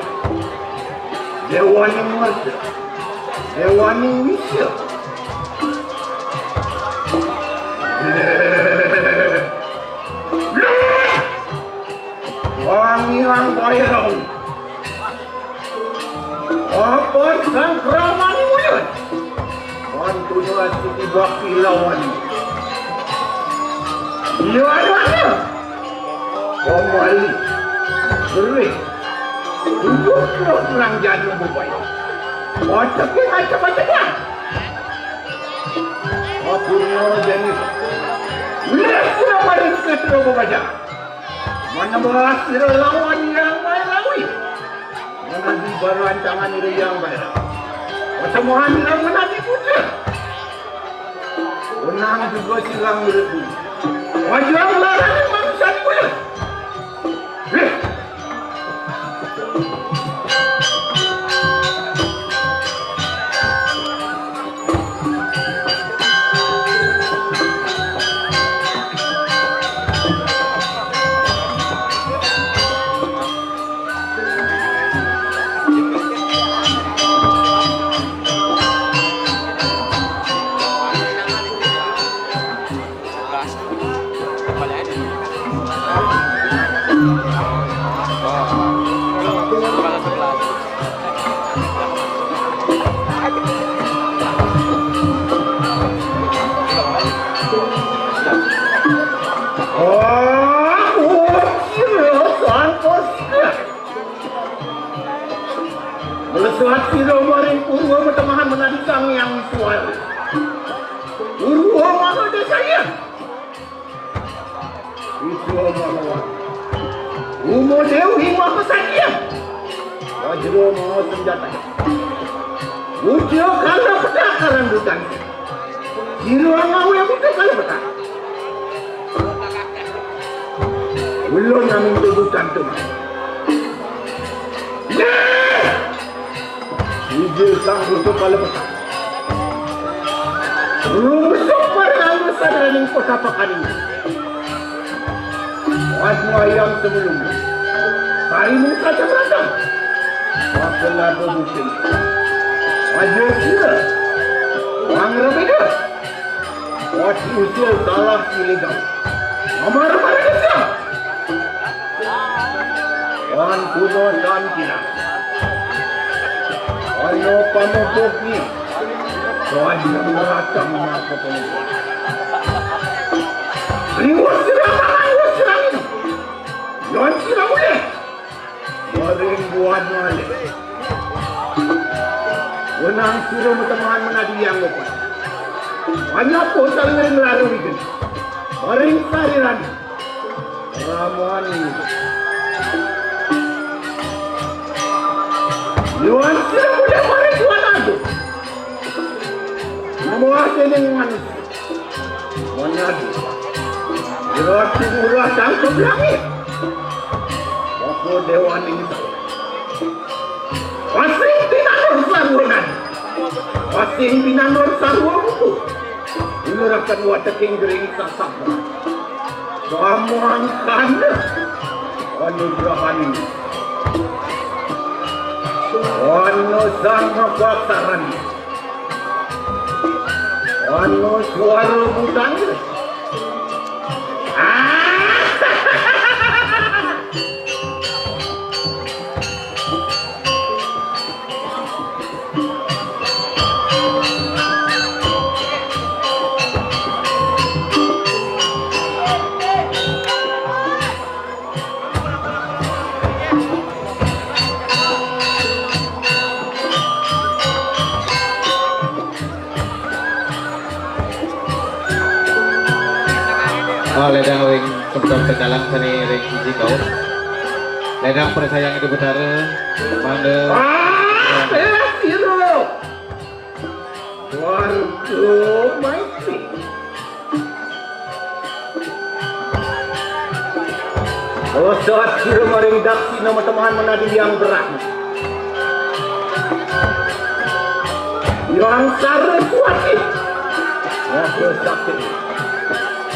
Dewaning merda. Dewaning wisa. Wangi wang boyong. Apa sang kramani mulia? Mantunya Siti Bakti lawan. Iya, ada, ada. Kembali. Beri. Duduk lo kurang jadu bubai. Ocekin aja baca. Aku mau jadi. Lihat sudah paling ke sudah baca. Mana berhasil lawan yang main lawi. Menadi baru ancangan ira yang baik. Pertemuan ira menadi puja. Unang juga silang berhenti. Wajah melarang manusia di kulit. Eh. Melesat sira maring purwa metemahan menadi Sang Hyang Wisuwara. Purwa Mahadesaya. Wisuwa Mahawan. Uma Dewi Mahasatya. Wajra Mahasenjata. Uja kala pedakaran butan. Sira ngawé buta kalebetan. Kula namung tubuh kantung. Yé! Injil sang buta kalebetan. Rumesuk marang sadaning kota Pakaning. Wadmu ayam sebelum. Sari muka jam ratang. Wakil lagu musim. Wajah sira. Wang rebeda. Wati usil salah siligang. Nomor marga. Wan kuno dan kira. Ono pamupuk ni. Wan yang meratang mako pamupuk. Liwat sira mangan, liwat sira minum. Yon sira mulih. Maring buat malih. Wenang sira metemahan menadi yang ngopat. Panyapo saling laru wigen. Maring sariran. Ramani. Yuan sira mulih maring Tuan Agung. Namuah dening manusia. Manadi. Ira timurah tangkep langit. Maka dewaning tawa. Pasing pinanur sarwa nadi. Pasing pinanur sarwa buku. Inurakan wateking gering sasama. Samangkana. Anugrahan. Wana sang paksaran. Anu suara butang. Ah! Oh, ledang ring semeton Tegalang sani ring siji kaum. Ledang prasayang Ida Betara, mangga. Ah, eh, sira. Warga Maitri. Osot sira maring daksina matemahan menadi yang berat. Yang Saraswati. Raja Sakti.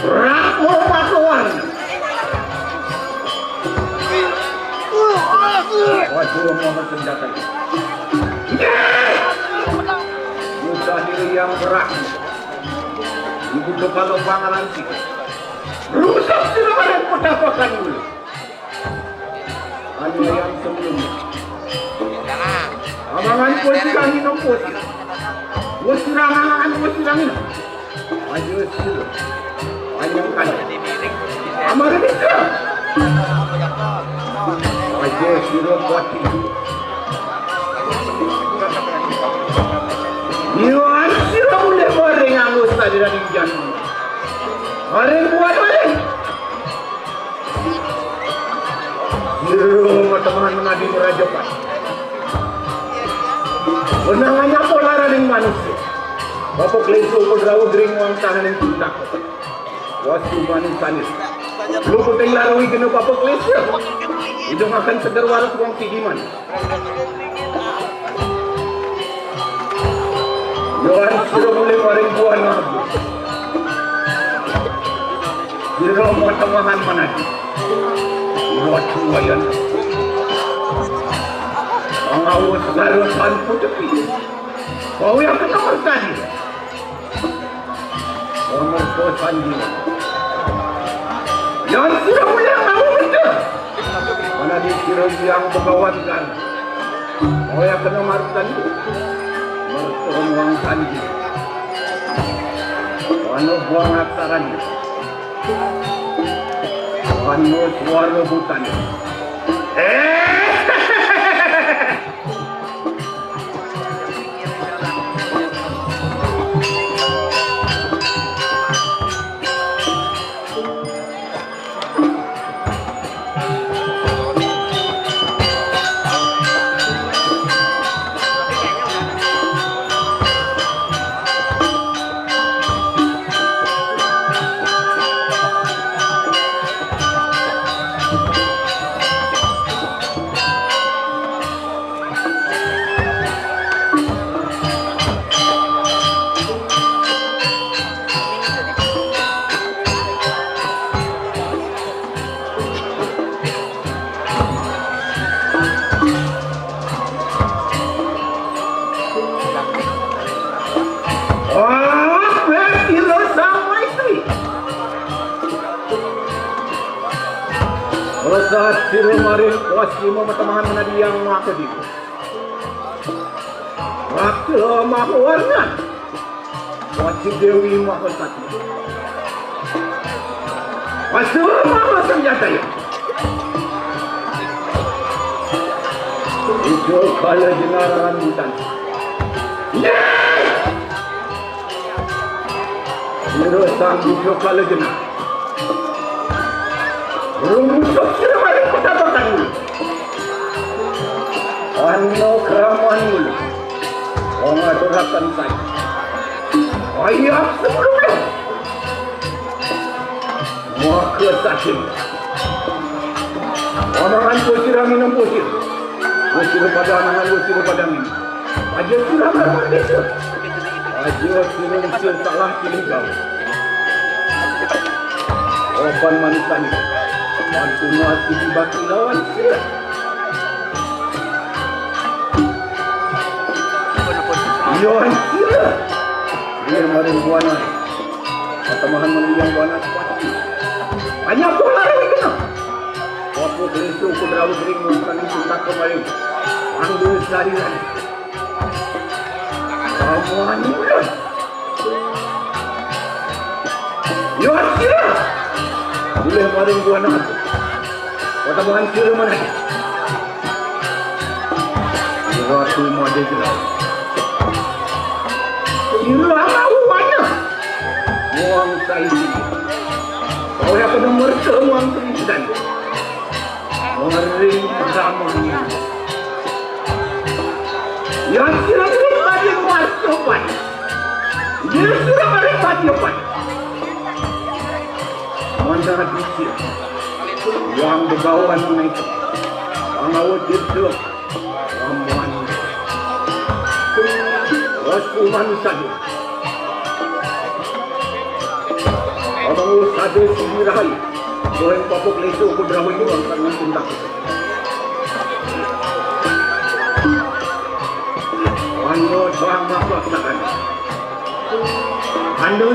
Brahma Makawan. Waduh, mau senjata. Musa diri yang berat. Ibu kepala pangalan sih. Rusak sila yang petapakan dulu. Anu yang sebelumnya. Amangan posir angin posir. Posir angin, posir angin. Ayo sila. Panjang kan. Amangan itu. Ayo sila kuat itu. Niwan sila mulai goreng angus tadi dari hujan. Goreng buat balik. Jero teman menadi merajapan. Benangannya pola raning manusia. Bapak Lesu pedrau gering wang tahaning cinta. Wastu manis sanis. Lu kuting larui kena bapak Lesu. Hidung akan segar waras wang sidiman. Yohan sudah mulai maring buah nabi. Di rumah temahan mana? Buat buayan. Pengawas garusan putepi. Kau yang kena tadi. Nomor dosan dia. Yang sudah mulai kamu betul. Mana di sira yang begawan kan? Kau yang kena marutan itu. Mertuan wang sanji. Anu buang ataran. Anu suara hutan. Eh! Wah, berarti lo sama istri. Kalau saat sira maring kuas lima matemahan menadi yang maka di. Waktu lemah warna. Wajib Dewi Mahasati. Pasur Maha Senjata ya. Itu kala jenaran hutan. Yes! Menurut sang itu kala jenar. Rumusuk sira maring kota Batangan. Ano keraman mulu. Wong aturakan saya. Ayah sebelumnya. Maka saking. Omongan posir angin posir. Posir pada anangan posir pada angin. Aja kurang apa itu. Aja kurang salah kiri kau. Opan manisan. Bantu masih dibaki lawan sila. Lawan sila. Dia maring buana. Katamahan mendiang buana sepati. Hanya pola yang kena. Waktu itu kudrawi kering mengkani cinta kembali. Ambil sariran. Kamu anu. Yo sira. Boleh maring buana. Kota bukan sira mana? Ratu Madegla. Sira mau mana? Wong saiki. Kau yang kena merta wong Kristen. Mering pertama ni. Yang sira beri pada kuat sopan. Dia sira beri pada sopan. Mana dikir. Yang begawan naik. Pengawa dikir. Ramuan. Wastu manusia. Omong sada sini rahai. Doeng popok lesu kudrawa ini wangkang tindak. Ando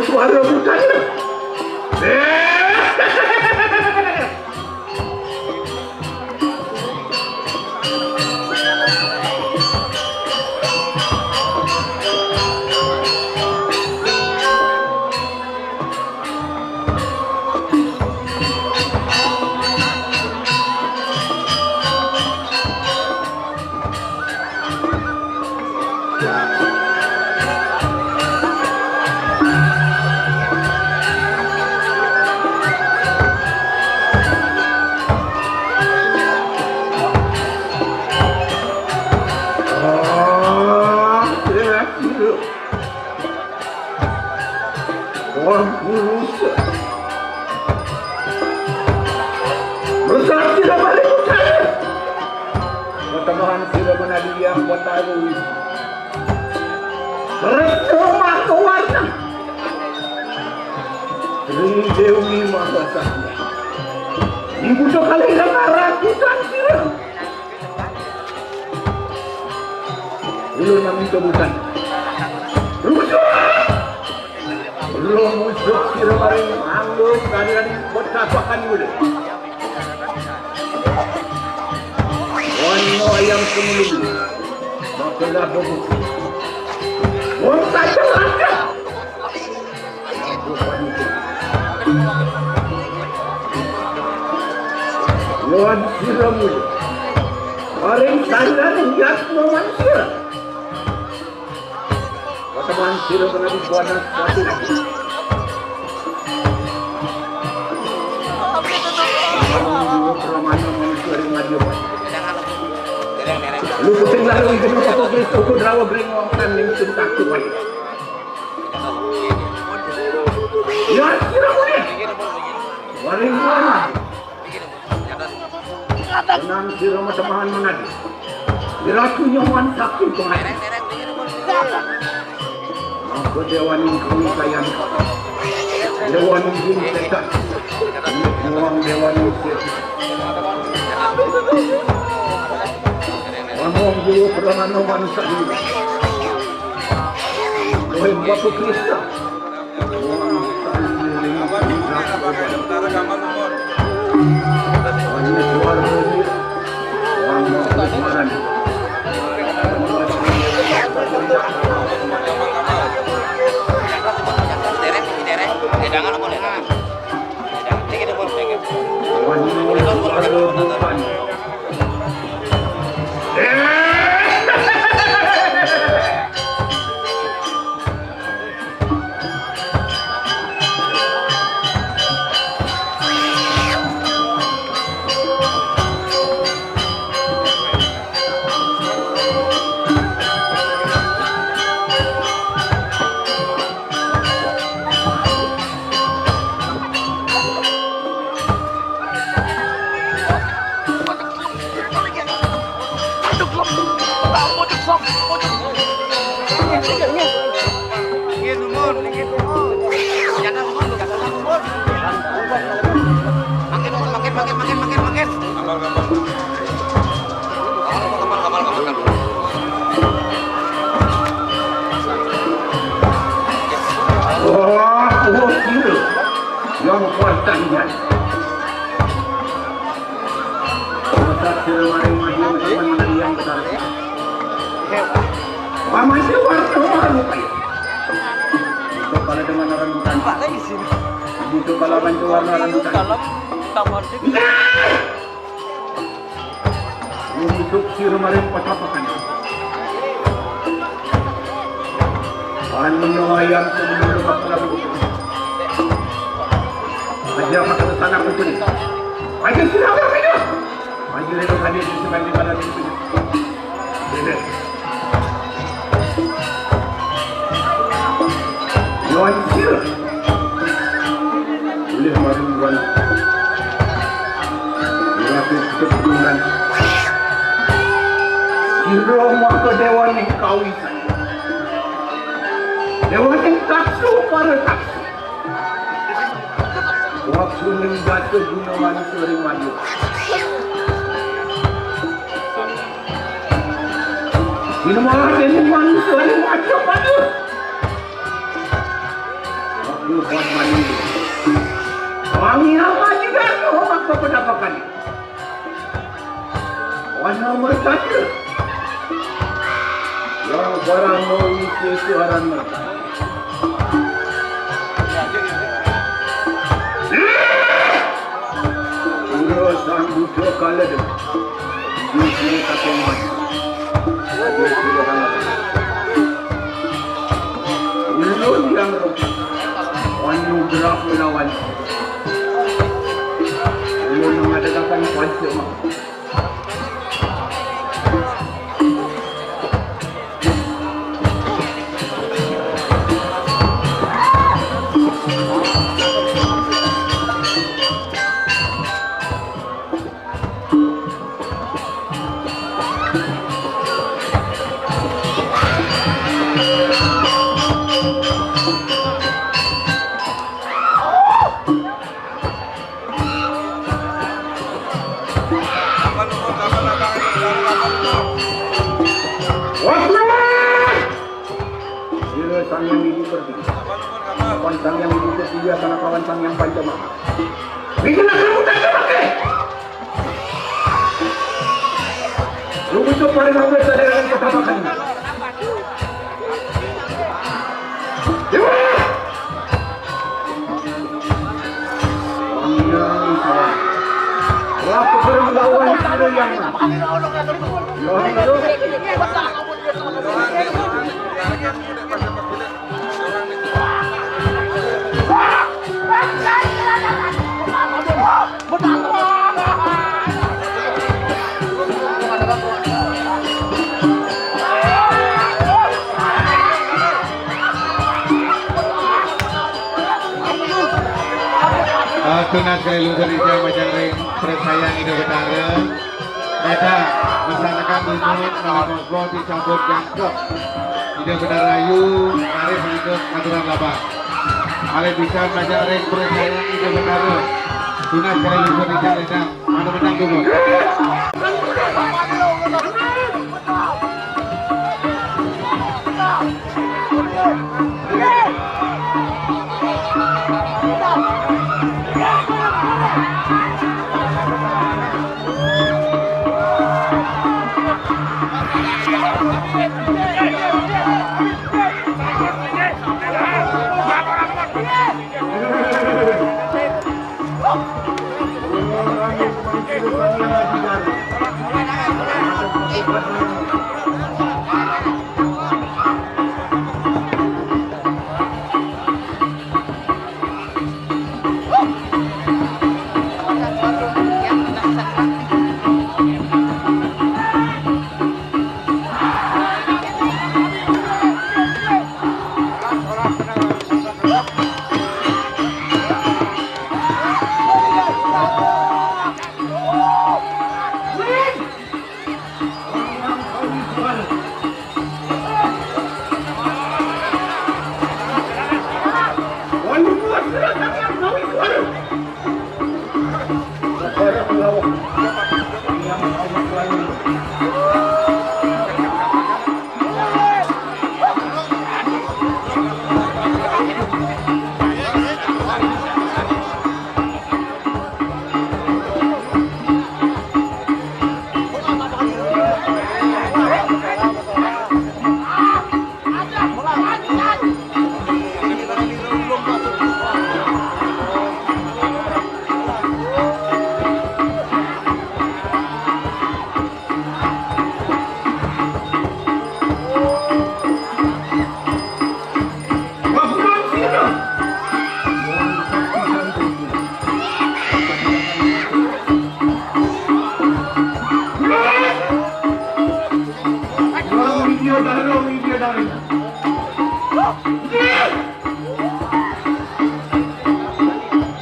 suara bukan. Bersaksi dapat dipercaya. Pertemahan sira menadi yang bertaruh. Retno Mahkawarna. Sri Dewi Mahasakti. Dibutuhkan dalam arah kita sira. Ulun nang minta bukan. Rusuh! Lo musuh sira paling anggun kalian bertapakan dulu. Wan mo ayam semulung. Makelah bagus. Wong kacang aja. Wan sira mulu. Paling kalian lihat no manusia. Pertemuan sira kena dibuat satu. Permainan manusia ring radio. Lu pusing lalu itu apa Kristo ku drawa gering wong kan ning cinta ku. Ya, sira muni. Waring wana. Tenang sira matemahan manadi. Ira ku nyaman sakti pengati. Mangko dewaning kawisayan. Dewaning jin setan. Muang dewaning setan. Ngomong dulu pernah manusia ini. Kowe Bapa Kristus. Wah, wah, gila. Yang kuat tadi, ya. Masa sira maring maju teman menari yang besar. Paman sira warna baru, Pak. Itu kalau dengan orang bukan. Itu kalau bantu warna orang bukan. Dalam taman. Ya! Untuk sira maring patapakan. Anu ayam sebelum lepas lalu. Aja makan tanah putri. Aja sira berpindah. Aja rela hadir di sebelah di mana di sini. Bebas. Lawan sira. Ulih maring wan. Ratus keturunan. Sira maka dewaning kawisan. Dewaning taksu para taksu. Waktu ning jatuh gunawan sering maju. Ini malah ini manusia ini macam apa tuh? Aku buat mandi. Wangi apa juga tuh, apa penampakan? Wan nomor satu. Yang barang mau isi suara mereka. Ura sang buta kala de. Di sini kakek mati. Di sini kakek mati. Ulun yang roh. Wan nugrah melawan. Ulun mengadakan panca mah. Wah, Sira sang yang ibu pertiwi. Kawan sang yang ibu pertiwi, asana kawan sang yang panca maha. Bikin aku tak pakai. Lu itu paling aku sadar dengan pertama kali. Dewa! Yang salah. Waktu berlawan ada yang. Yang Tunas kali lungkar ijang majang ring presayang Ida Betara. Eda, mesanakan dulu, kalau ngobrol di campur jangkep. Ida Betara Ayu, arif ikut aturan labang. Alih bisa majang ring presayang Ida Betara. Tunas kali lungkar ijang eda. Mana menang dulu?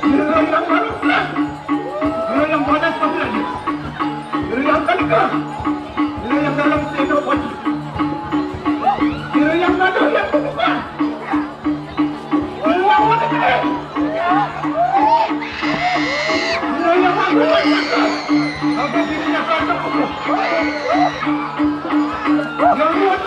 Dia yang manusia, dia yang panas pasti lagi. Dia yang kandika, dia yang dalam sendok padi. Dia yang nada yang pembuka. Dia yang mana gede. Dia yang mana gede. Habis ini dia akan terpukul. Yang luar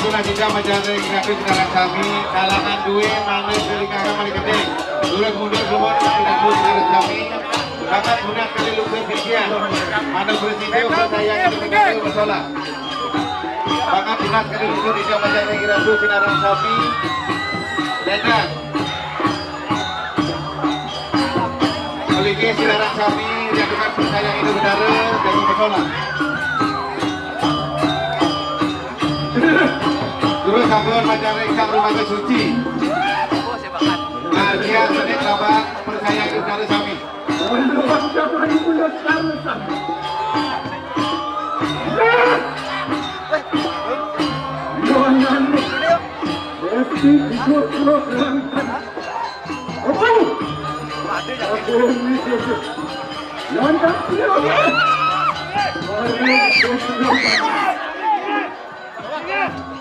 Nah, kita mencari kreatif dengan kami, kalangan duwe maneh dari kakak paling gede. Turun mundur semua dari aku dengan kami. Kakak guna kali lupa pikiran. Mana presiden saya yang mendengar masalah. Kakak guna kali lupa tidak mencari kreatif dengan kami. Ledak. Oleh ke silaran sami, diadukan percaya itu benar dan bertolak. Terus sampun mencari sang rumah suci. Nah, dia sedih sabar, percaya itu benar sami.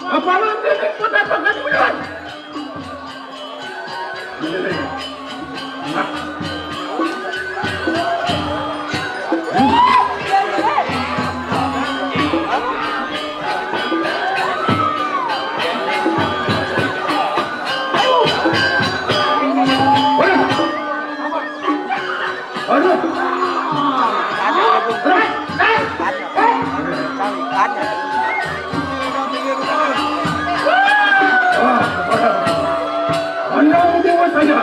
Apa nanti kita akan melihat? Anda mendewa saya.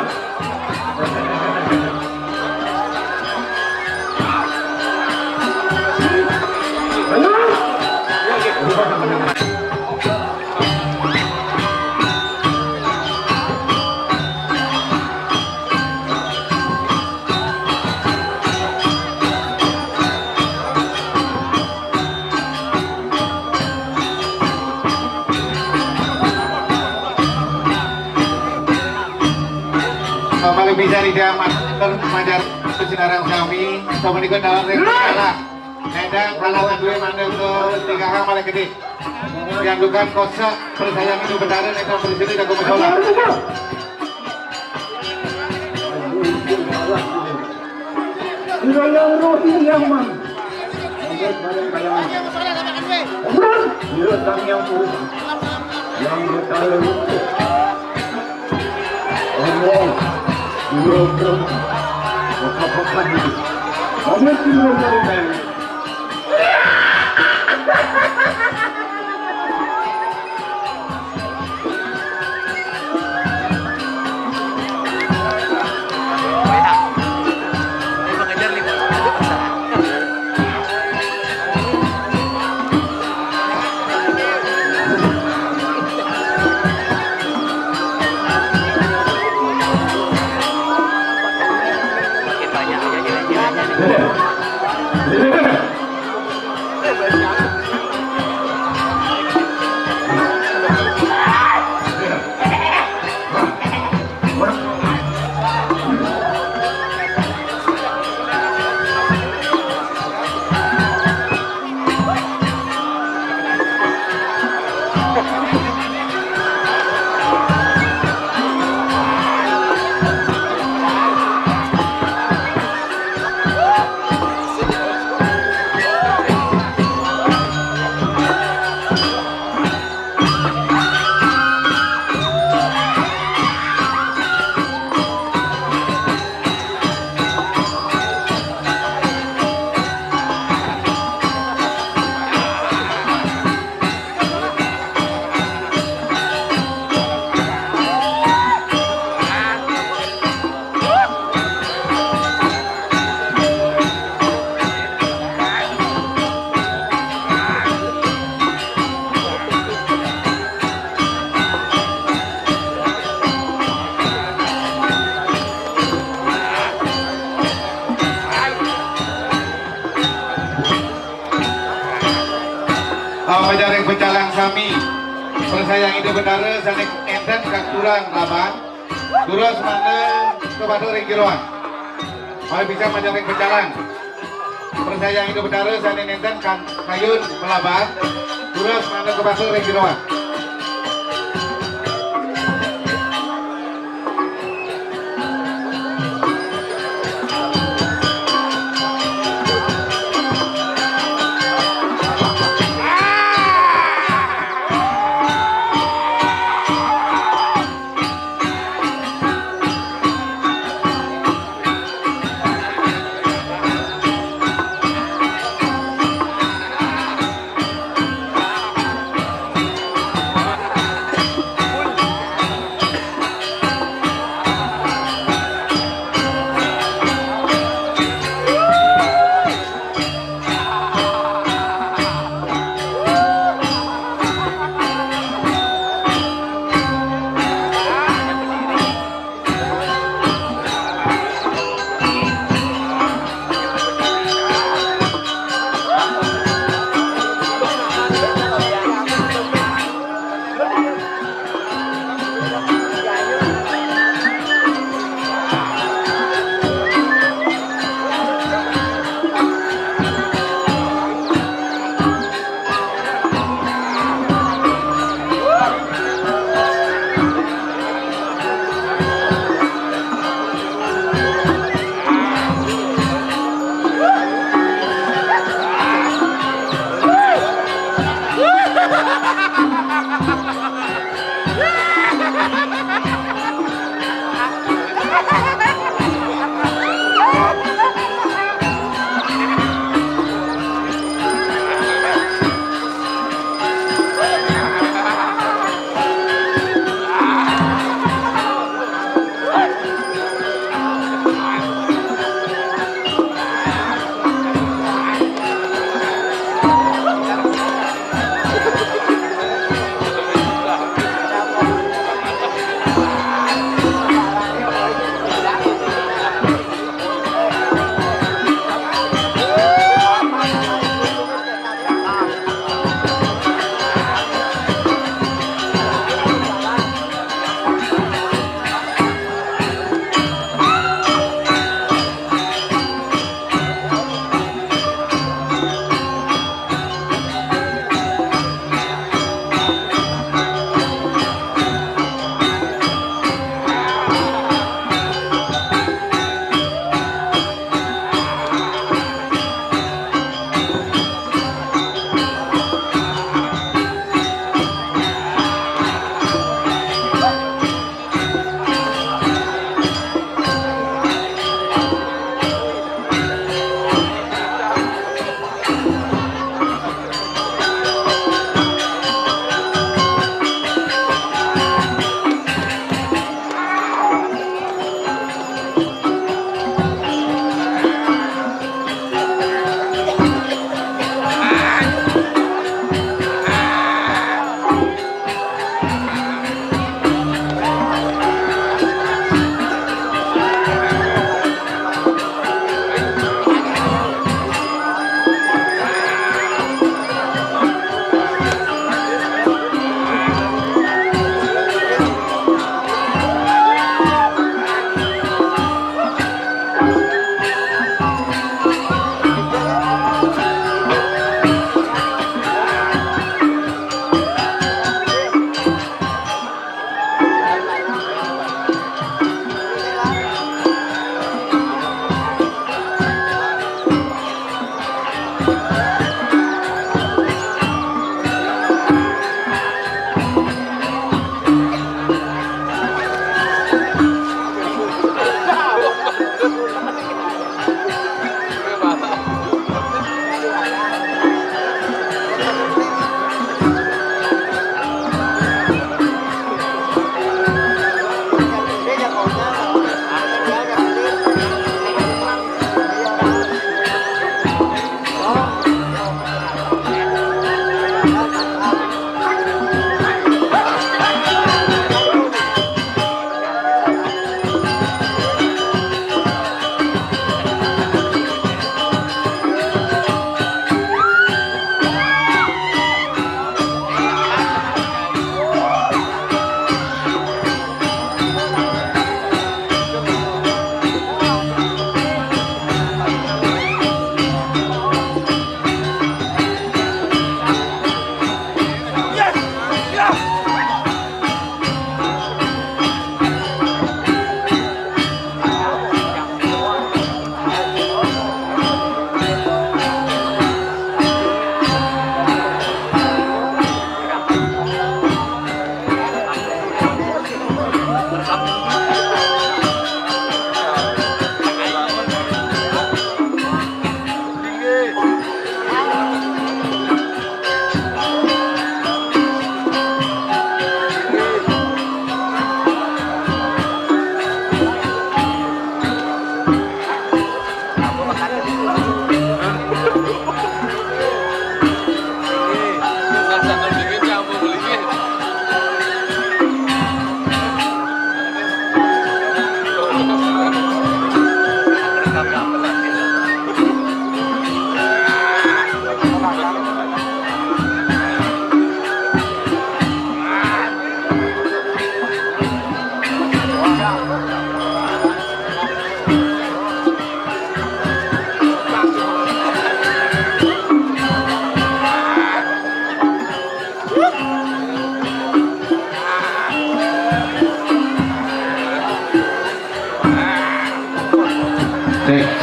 Kembali bisa di jam master mengajar sinarang sami, komunikasi dalam salah. Nedang kalangan dua mandel ke tiga hal malah gede. Yang bukan kosak percaya itu benar, yang bersini jago bersolah. Yang roh yang mana? Yang roh yang mana? Yang roh yang mana? Yang roh yang mana? Yang roh yang mana? Yang roh yang mana? Apa jaring pecalang sami? Percaya itu benar, sanik enten katuran laban. Terus mana kepada ring jeroan. Mari bisa majaring pecalang. Percaya itu benar, sanik enten kan kayun melaban. Terus mana kepada ring jeroan.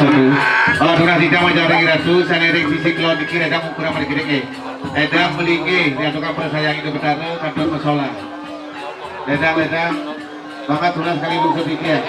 Oh, durasi jam aja ring ratu, sané ring sisi kulon niki, redang ukuran mriki niki. Redang melinggih, diaturkan pada sayang itu betara, kantun masolah. Redang, redang, mangkat tunas kali lungsur niki ya.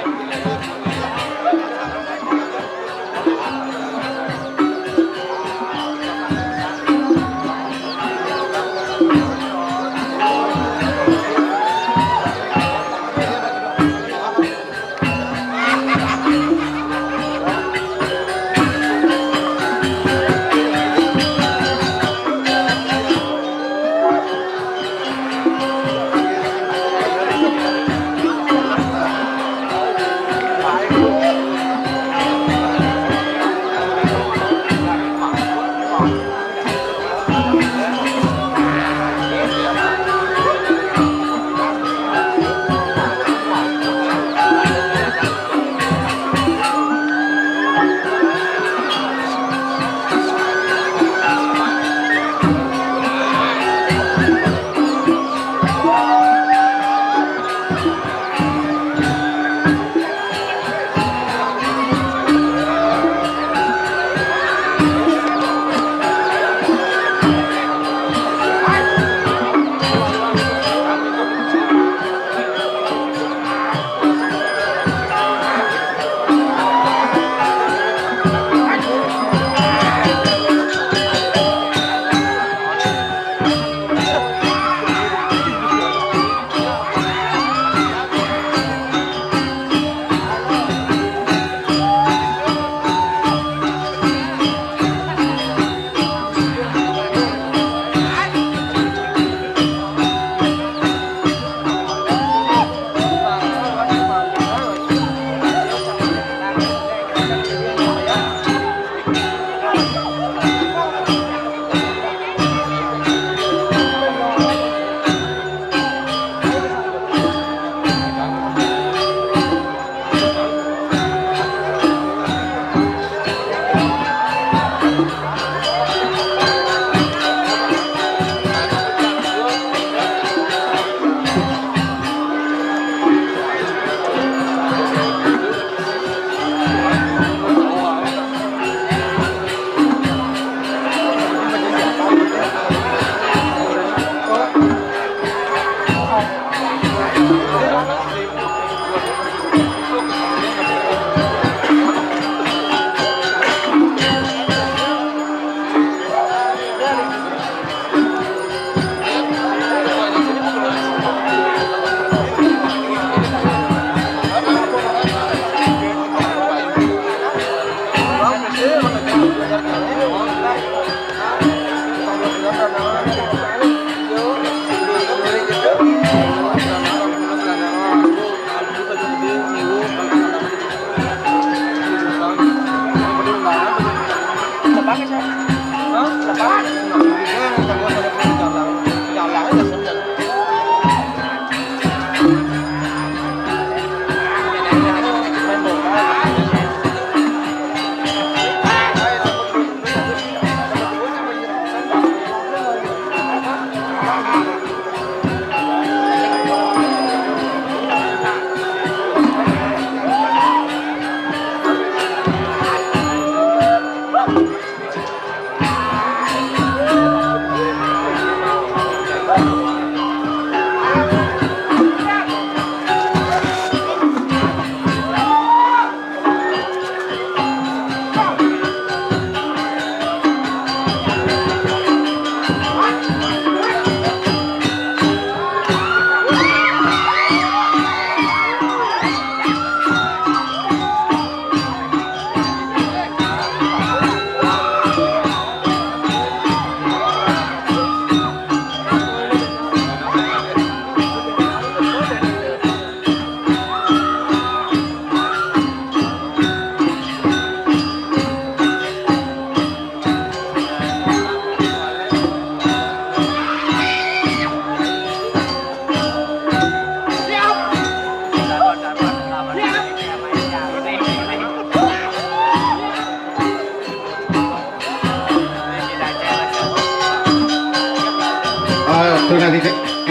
Ayo, sudah di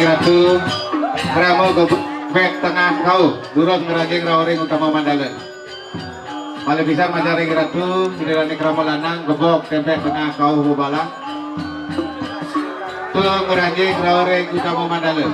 Ratu. Krama gebek tengah kau, durus ngerajing rawaring utama mandala. Malih pisan majaring Ratu, Sri Rani Krama Lanang, gebok, tembé tengah, kauh bebalang. Tuh ngeranjing rauh ring utama mandala.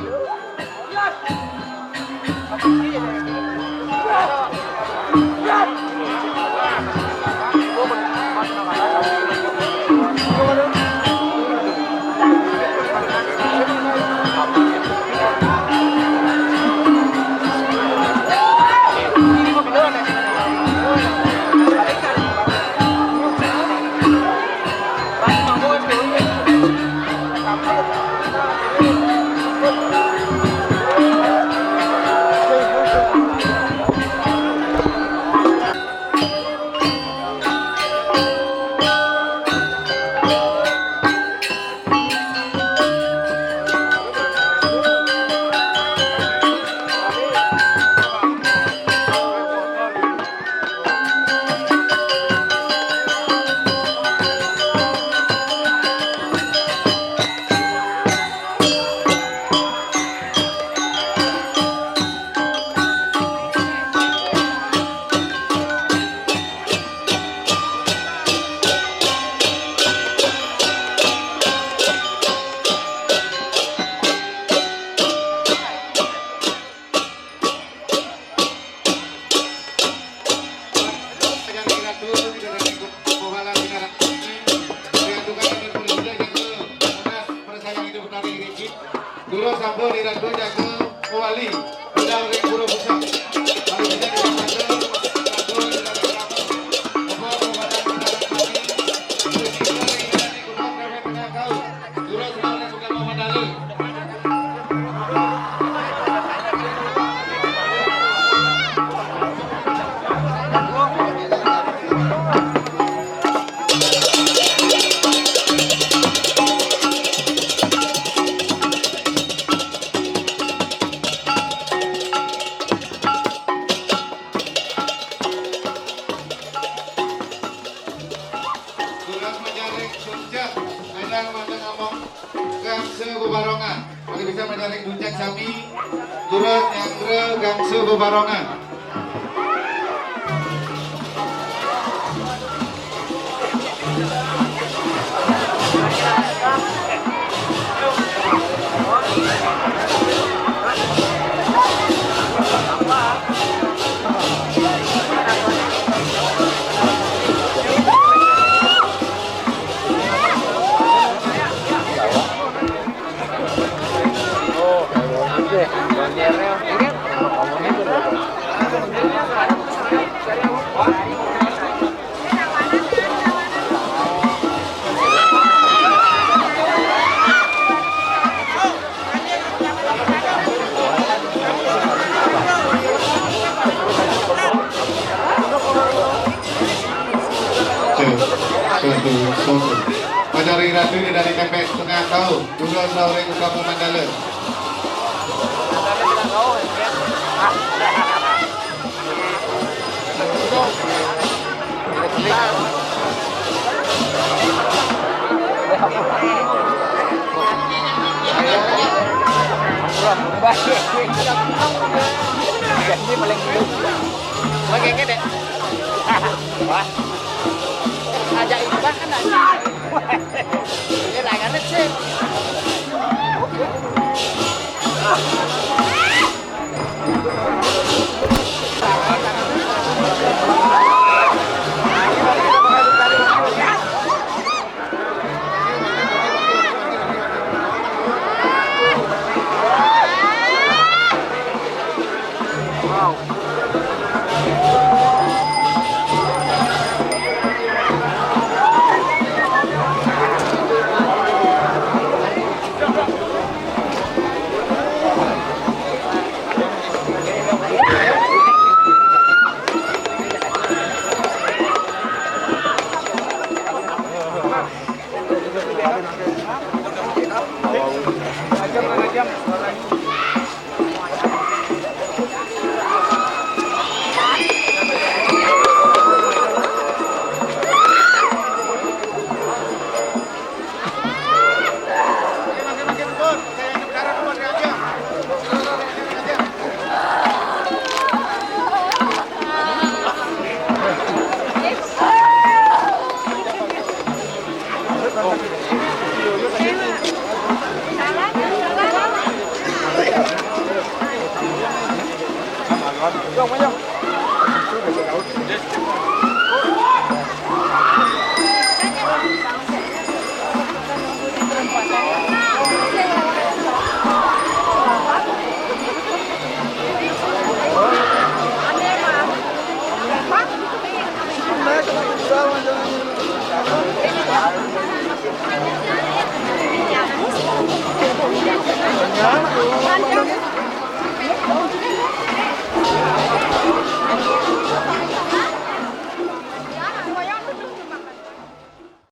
Terus sampun Ratu jaga kembali. Udah ring pura pusat. Kalau bisa dipakai, Ratu, Ratu, Ratu. Apa, apa, apa, apa, apa. Terus, Ratu, bukan Mama Dalu. Tugas majaring suncak, anak mata ngomong gangsa bebarongan. Kalau bisa majaring suncak sami, turut nyanggra gangsa bebarongan. Satu, satu. Pajaring Ratu ni dari Tempek Tengah tahu. Dulu selalu ring utama mandala. Ini paling dulu. Pakai deh. Wah. Ajak ibadah kan aja. Ini tangannya sih.